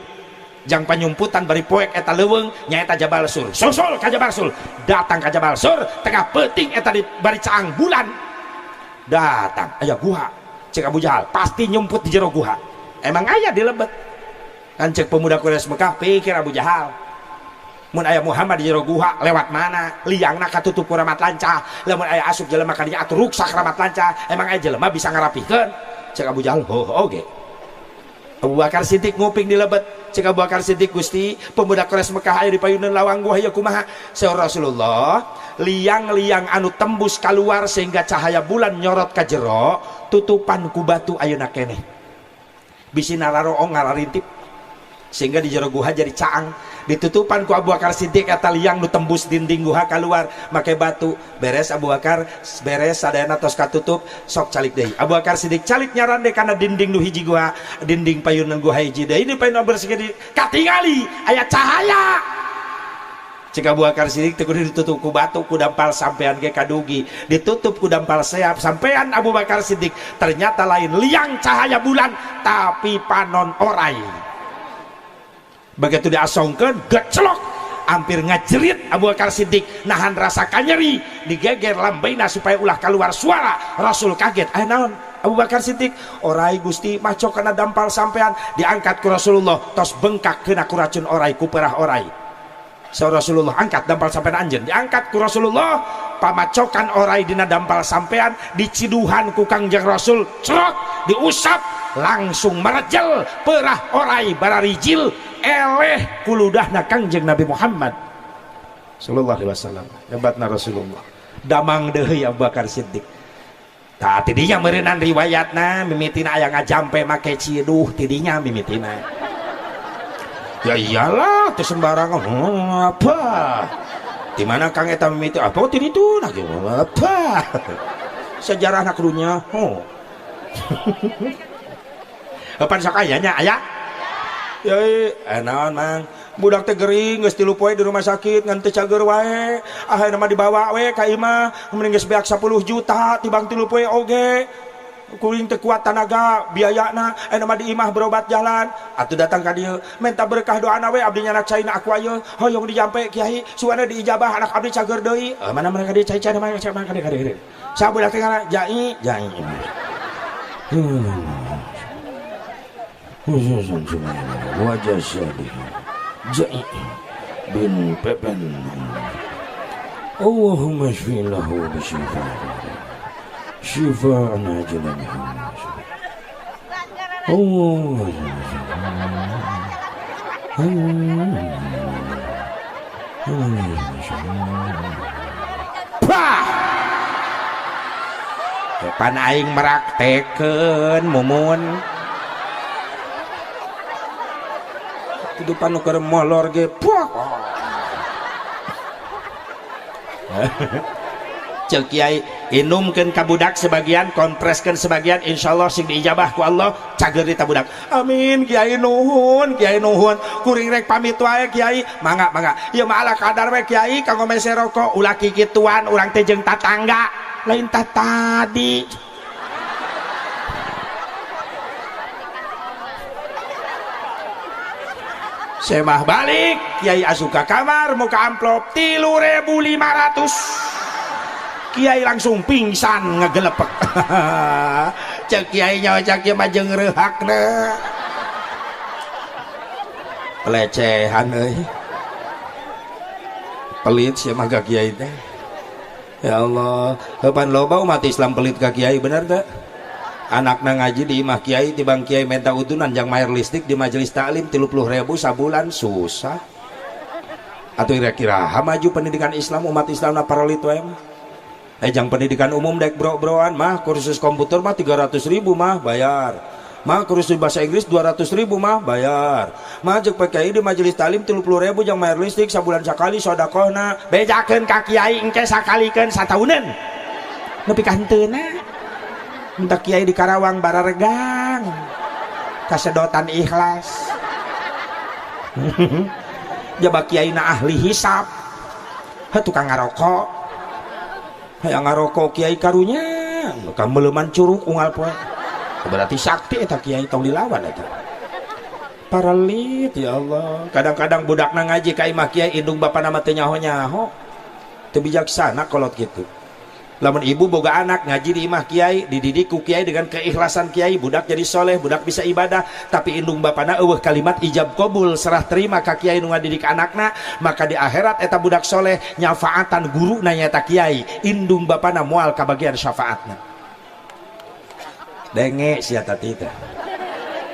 jang panyumputan bari poek eta leuweung nyaeta Jabal Sur. Susul ka Jabal Sur, datang ka Jabal Sur tengah peuting eta di bari caang bulan datang aya guha. Cek Abu Jahal pasti nyumput di jero guha, emang aya di lebet kan. Cek pemuda Quraisy Mekah pikir Abu Jahal mun aya Muhammad di jero guha lewat mana liangna katutup ku ramat lancah, lamun aya asup jelema ka dinya atuh ruksak ramat lancah, emang aya jelema bisa ngarapihkeun. Cek Abu Jahal oh oge. Abu Bakar Siddiq nguping di lebet. Cek Abu Bakar Siddiq Gusti pemuda Quraisy Mekah aya di payuneun lawang guha ieu kumaha? Saur Rasulullah liang-liang anu tembus keluar sehingga cahaya bulan nyorot ka jero tutupan ku batu ayeuna keneh bisi nararoong ngararintip sehingga di jero guha jadi caang. Ditutupan ku Abu Bakar Siddiq eta liang nu tembus dinding guha keluar make batu. Beres Abu Bakar beres sadayana tos katutup sok calik deui. Abu Bakar Siddiq calik nyarande kana dinding nu hiji guha, dinding payunan guha hiji deui ini payunan bersih katingali aya cahaya. Cek Abu Bakar Siddiq teu kudu ditutup ku batu ku dampal sampean ge kadugi, ditutup ku dampal seap sampean Abu Bakar Siddiq ternyata lain liang cahaya bulan tapi panon orai. Begitu diasongkeun gecelok hampir ngajerit Abu Bakar Siddiq nahan rasa kanyeri digeger lambeina supaya ulah keluar suara. Rasul kaget, eh naon Abu Bakar Siddiq? Orai Gusti maco kana dampal sampean. Diangkat ku Rasulullah tos bengkak kena ku racun orai ku perah orai. Saur Rasulullah angkat dampal sampean anjeun. Diangkat ku Rasulullah pamacokan orai dina dampal sampean diciduhan ku Kangjeng Rasul cerot diusap langsung merejel perah orai bararijil eleh kuludahna Kangjeng Nabi Muhammad sallallahu alaihi wasallam. Hebatna Rasulullah damang deui Abu Bakar Siddiq. Tah tidinya meureunan riwayatna mimitina aya ngajampe make ciduh tidinya mimitina. Ya iyalah teu sembarangan apa di mana Kang eta mimiti apa ti ditu nah apa sejarahna kudunya oh. Pan sok aya nya aya ya naon mang budak teh gering geus 3 poe di rumah sakit ngan teu cager wae akhirna mah dibawa we ka imah mending geus beak 10 juta tibang 3 poe oge kuring teu kuat tanaga biayana ayeuna mah di imah berobat jalan atuh datang ka dieu minta berkah doana we abdi nyanak caina aku ayeuna hoyong dijampe kiai suana diijabah anak abdi cager deui mana mereka di cai-cai mana ka dieu sa budak teh ngaran jai jai wajah syadih jai bin pepen Allahumma shfi lahu bi shifa shifaan ajilan Allah. Pan aing meraktekeun mumun kehidupan nu keur molor ge puak. Cek kiai inumkeun ka budak sebagian, kompreskeun sebagian, insyaallah sing diijabah ku Allah cager di budak. Amin kiai nuhun, kiai nuhun. Kuring rek pamit wae kiai, mangga mangga. Ieu mah ala kadar we kiai kanggo mese rokok, ulah kikituan urang teh jeung tatangga, lain tah tadi. Semah balik kiai asup ka kamar muka amplop 3.500. Kiai langsung pingsan ngegelepek. Cek kiai nyawa cek kiai mah jeung reuhakna. Pelecehan euy. Pelit sia mah ka kiai teh. Ya Allah, kapan loba umat Islam pelit ka kiai, bener teh? Anakna ngaji di imah kiai, tibang kiai minta udunan jang mayar listrik di majelis taklim 30.000 sabulan susah. Atau kira-kira maju pendidikan Islam, umat Islam na paralit wae mah. Jang pendidikan umum dek bro-broan mah, kursus komputer mah 300.000 mah bayar. Mah kursus bahasa Inggris 200.000 mah bayar. Mah jeung PKI di majelis taklim 30.000 jang mayar listrik sabulan sakali sodakohna bejakeun ka kiai engke sakalikeun satauneun. Nepi ka henteuna. Minta kiai di Karawang bararegang kasedotan ikhlas. Jaba kiai na ahli hisap, heh tukang ngarokok, hayang ngarokok kiai karunya kameleuman curug unggal poe, berarti sakti eta kiai, tong dilawan eta. Paralit ya Allah. Kadang-kadang budakna ngaji ka imah kiai, indung bapana mah teu nyaho-nyaho, teu bijaksana kolot kitu. Lamun ibu boga anak ngaji di imah kiai, dididik ku kiai dengan keikhlasan kiai, budak jadi soleh, budak bisa ibadah, tapi indung bapana eueuh kalimat ijab kabul serah terima ka kiai nu ngadidik anakna, maka di akhirat eta budak soleh nyafaatan guruna nyaeta kiai, indung bapana moal kabagian syafaatna. Denge sia tati teh.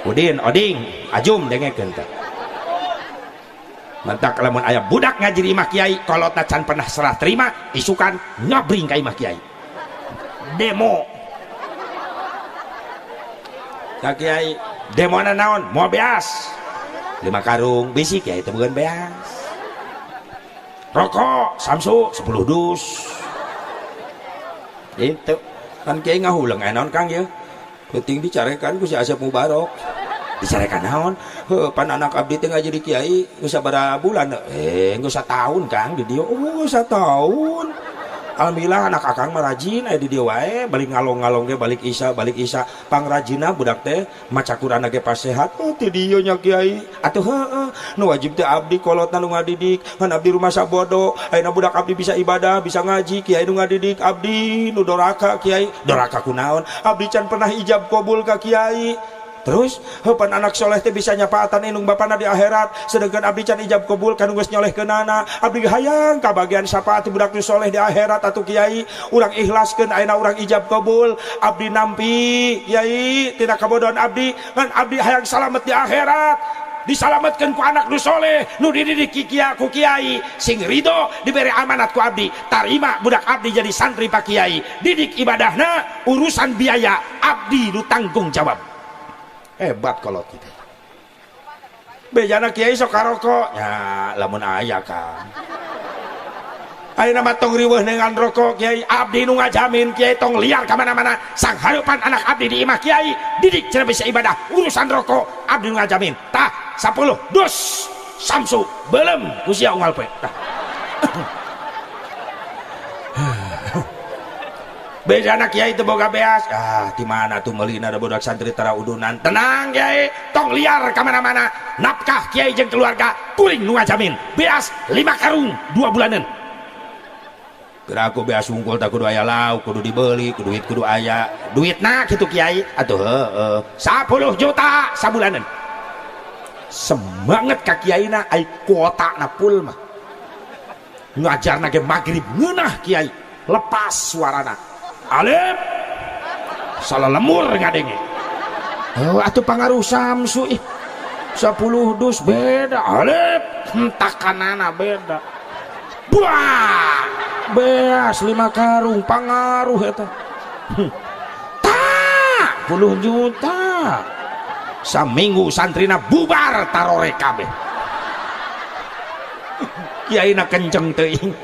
Udin, oding, ajum dengekeun teh. Mantak lamun aya budak ngaji di imah kiai, kolotna can pernah serah terima, isukan ngabring ka imah kiai. Demo. Ka kiai, demona naon? Moal beas. 5 karung bisi kiai teh bukan beas. Rokok Samsu 10 dus. Itu kan kiai ngahuleng aya naon Kang ye? Penting dicarekan ku si Asep Mubarok. Dicarekan naon? Heuh, pan anak abdi teh ngaji di kiai geus sabaraha bulan? Geus satahun Kang di dieu. Oh, geus satahun. Alhamdulillah anak akang mah rajin aya di dieu wae, balik ngalong-ngalong ge balik isya, balik isya. Pangrajinna budak teh maca Quran ge pas sehat. Oh, ti dieu nya kiai. Atuh heueuh, nu wajib teh abdi kolotna nu ngadidik, ngan abdi rumah sabodo. Ayeuna budak abdi bisa ibadah, bisa ngaji, kiai nu ngadidik abdi nu doraka kiai. Doraka kunaon? Abdi can pernah ijab kabul ka kiai. Terus, heupan anak soleh teh bisa nyapaatan indung bapana di akhirat, sedangkan abdi can ijab kabul kan geus nyolehkeunana. Abdi hayang kabagian syafaat budak nu soleh di akhirat atuh kiai. Urang ikhlaskeun ayeuna urang ijab kabul, abdi nampi kiai tina kabodohan abdi, ngan abdi hayang salamet di akhirat. Disalametkeun ku anak nu soleh nu dididik ku kiai, sing ridho diberi amanat ku abdi, tarima budak abdi jadi santri pak kiai, didik ibadahna, urusan biaya abdi nu tanggung jawab. Hebat kalau kita. Bejana kiai sok karokok ya lamun aya kan. Ayeuna mah tong riweuh dengan rokok kiai, abdi nu ngajamin kiai tong liar ka mana-mana, sang hareupan anak abdi di imah kiai didik cenah bisa ibadah, urusan rokok abdi nu ngajamin. Tah 10 dus Samsu belum usia unggal poe. Tah. Bejana kiai teu boga beas, ah di mana tuh meulina da budak santri tara udunan. Tenang kiai, tong liar ka mana-mana, nafkah kiai jeung keluarga kuring nu ngajamin beas 5 karung 2 bulanan. Geura aku beas wungkul tak kudu aya lauk, kudu dibeli, kudu duit kudu aya. Duitna kitu kiai, atuh heueuh 10 juta sabulanan. Semangat ka kiaina ai kuotana full mah. Ngajarna ge magrib ngeunah kiai, lepas suarana. Alif salah lemur ngadenge. Oh, atuh pangaruh Samsu ih. 10 dus beda. Alif hentakanana beda. Buah! Beas 5 karung pangaruh eta. Tak 10 juta. Saminggu santrina bubar tarore kabeh. Kiaina kenceng teuing.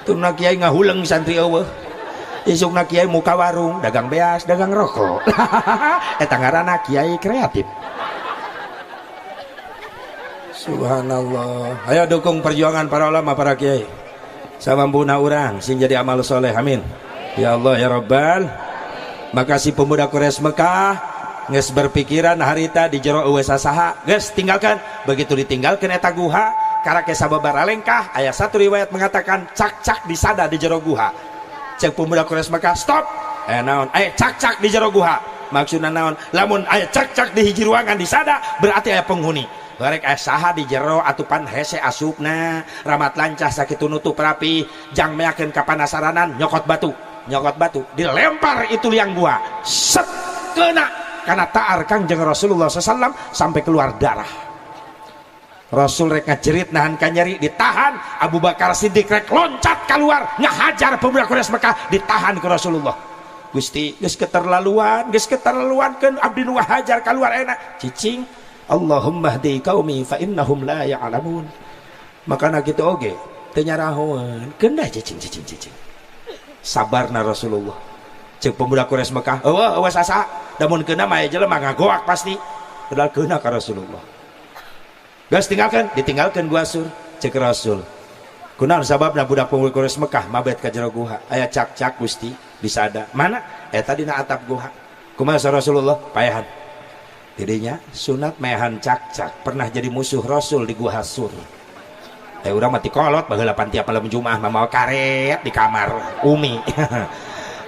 Tuna kiai ngahuleng santri eueuh. Isukna kiai muka warung dagang beas, dagang rokok. Eta ngaranna kiai kreatif. Subhanallah. Ayo dukung perjuangan para ulama, para kiai. Samampuna urang sing jadi amal soleh, amin. Ya Allah ya Rabbal. Makasih pemuda Quraisy Mekah geus berpikiran harita di jero eueuh sasaha, geus tinggalkan. Begitu ditinggalkan eta guha, karake sababaraha lengkah, aya satu riwayat mengatakan cak-cak disada di jero guha. Cek pemuda Quraisy Mekah, stop. Naon? Cak-cak di jero guha. Maksudna naon? Lamun aya cak-cak di hiji ruangan disada, berarti aya penghuni. Rek saha di jero atupan hese asupna ramat lancah sakitu nutup rapi jang meakeun kapanasaranan nyokot batu dilempar itu liang gua set kena karena taar Kangjeng Rasulullah SAW sampai keluar darah. Rasul rek ngajerit nahan kanyeri ditahan. Abu Bakar Siddiq rek loncat keluar ngahajar pemuda Quraisy Mekah ditahan ku Rasulullah. Gusti geus keterlaluan keun abdi nu hajar keluar enak cicing. Allahumma hdi qaumi fa innahum la ya'lamun. Makana kitu oge teu nyarahoeun keun dah cicing cicing cicing. Sabarna Rasulullah. Ceuk pemuda Quraisy Mekah eueuh eueuh sasa da mun keuna mah jelema ngagoak pasti. Padahal keuna ka Rasulullah. Gas tinggalkan, ditinggalkan gua Sur, cek Rasul. Kunaon sababna budak pemuda Quraisy Mekah mabet ka jero guha. Aya cak-cak Gusti disada. Mana? Eta dina atap guha. Kumaha Rasulullah? Paehan. Tidinya sunat maehan cak-cak pernah jadi musuh Rasul di gua Sur. Teh urang mah ti kolot baheula pan tiap malam Jumat mah mawa karet di kamar Umi.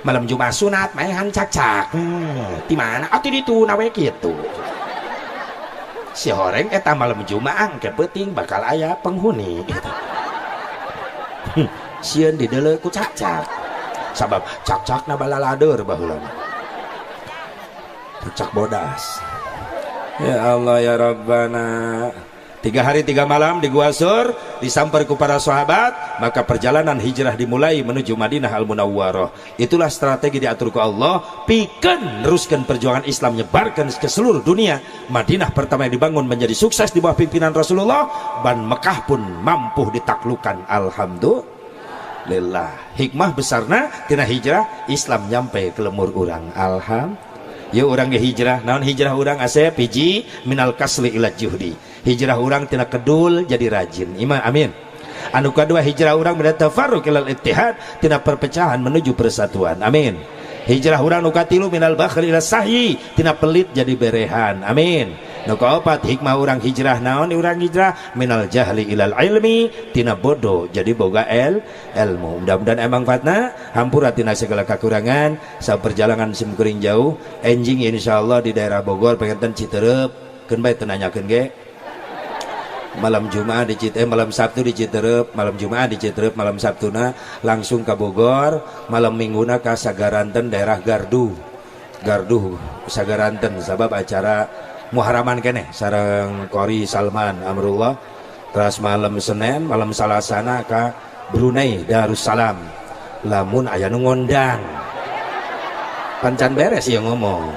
Malam Jumat sunat maehan cak-cak. Di mana? Atuh ditu na we kitu. Si horeng eta malam Jumaah ke peuting bakal aya penghuni gitu. Sieun dideuleu ku cak-cak. Sabab cak-cakna balalader baheula. Cak bodas. Ya Allah ya Rabbana. 3 hari 3 malam di Gua Sur disamper ku para sahabat, maka perjalanan hijrah dimulai menuju Madinah Al-Munawwarah. Itulah strategi diatur ku Allah pikeun neruskeun perjuangan Islam nyebarkan ke seluruh dunia. Madinah pertama yang dibangun menjadi sukses di bawah pimpinan Rasulullah, dan Mekah pun mampu ditaklukan. Alhamdulillah. Hikmah besarna tina hijrah Islam nyampe ke lemur urang. Alhamdulillah. Ya urang ge hijrah, naon hijrah urang asep hiji minal kasli ila juhdi. Hijrah urang tina kedul jadi rajin. Ima amin. Anu kadua hijrah urang minat tafarruq ilal ittihad, tina perpecahan menuju persatuan. Amin. Hijrah urang nu katilu minal bakhli ila sahyi, tina pelit jadi berehan. Amin. Nu kaopat hikmah urang hijrah naon urang hijrah minal jahli ilal ilmi, tina bodoh jadi boga ilmu. Mudah-mudahan emang fatna hampura tina segala kekurangan sa perjalanan sim kuring jauh enjing insyaallah di daerah Bogor pengen Citerep keun bae teu nanyakeun ge. Malam Jumat di Citerep, malam Sabtu di Citerep, malam Jumat di Citerep, malam Sabtuna langsung ke Bogor, malam Mingguna ke Sagaranten daerah Gardu. Gardu Sagaranten sabab acara Muharaman keneh sareng Qori Salman Amrullah. Terus malam Senin, malam Salasana ke Brunei Darussalam. Lamun aya nu ngondang. Pancan beres ieu ngomong.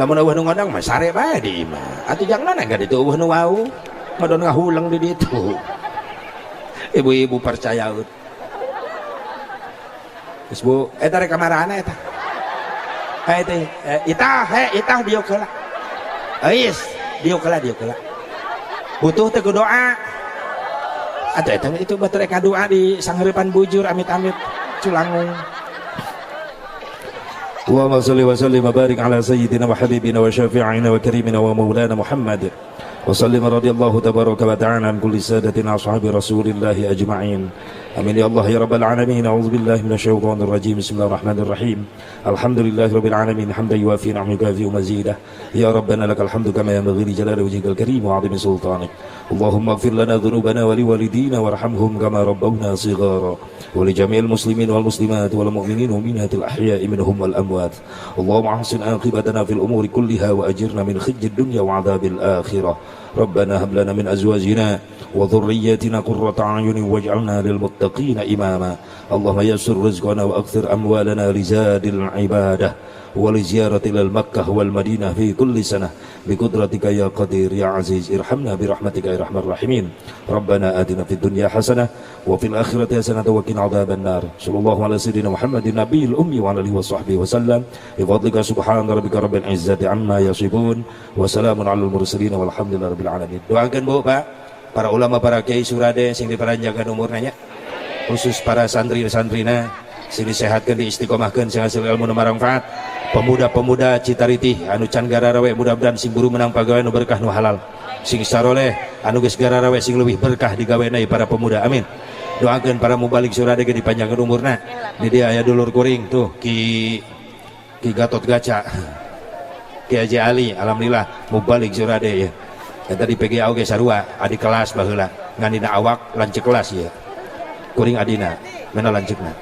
Lamun eueuh nu ngondang mah sare bae di imah. Atuh jangan ka ditu eueuh nu wau. Ngadon ngahuleng di ditu. Ibu-ibu percaya. Geus Bu, eta rek kamarana eta? Hei teh, itah, hei itah diuk heula. Eis, diuk heula, diuk heula. Butuh teh ku doa. Atuh eta itu batur rek ngadoa di sangheurepan bujur amit-amit culangung. اللهم صل وسلم وبارك على سيدنا وحبيبنا وشافعنا وكريمنا ومولانا محمد وسلم رضي الله تبارك وتعالى عن كل سادتنا أصحاب رسول الله أجمعين. آمين يا الله يا رب العالمين. أعوذ بالله من الشيطان الرجيم. بسم الله الرحمن الرحيم. الحمد لله رب العالمين حمدا يوافي نعمه ويكافئ مزيده. يا ربنا لك الحمد كما ينبغي لجلال وجهك الكريم وعظيم سلطانك. اللهم اغفر لنا ذنوبنا ولوالدينا وارحمهم كما ربونا صغارا ولجميع المسلمين والمسلمات والمؤمنين والمؤمنات الأحياء منهم والأموات. اللهم أحسن عاقبتنا في الأمور كلها وأجرنا من خزي الدنيا وعذاب الآخرة. ربنا هب لنا من أزواجنا وذرياتنا قرة أعين واجعلنا للمتقين إماما. اللهم يسر رزقنا وأكثر أموالنا لزاد العبادة ولزيارة إلى المكة والمدينة في كل سنة بقدرتك يا قدير يا عزيز. ارحمنا برحمتك يا أرحم الراحمين. ربنا آتنا في الدنيا حسنة وفي الآخرة حسنة وقنا عذاب النار. صلى الله على سيدنا محمد النبي الأمي وعلى آله وصحبه وسلم. بفضلك سبحان ربك رب العزة عما يصفون وسلام على المرسلين والحمد لله رب العالمين. Doakan Bu, Pak, para ulama, para kiai Surade sing diparanjangkan umurna nya, khusus para santri-santrina sing disehatkeun, diistiqomahkeun, sing hasil ilmu nu manfaat. Pemuda-pemuda Citaritih anu can gararawe mudah-mudahan sing buru menang pagawe nu berkah nu halal, sing saroleh anu geus gararawe sing leuwih berkah digawena para pemuda. Amin. Doakeun para mubalig Surade ge dipanjangkeun umurna. Di dia aya dulur kuring tuh Ki Gatot Gaca, Ki Haji Ali, alhamdulillah mubalig Surade ya. Eta di PGA oge sarua adik kelas baheula ngan dina awak lanceuk kelas ieu. Kuring adina mena lanceukna.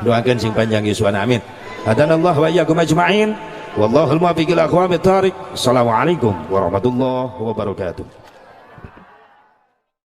Doakeun sing panjang yuswana, amin. Hadanallahu wa iyyakum ajma'in. Wallahul muwaffiq ila aqwamit thariq. Assalamualaikum warahmatullahi wabarakatuh.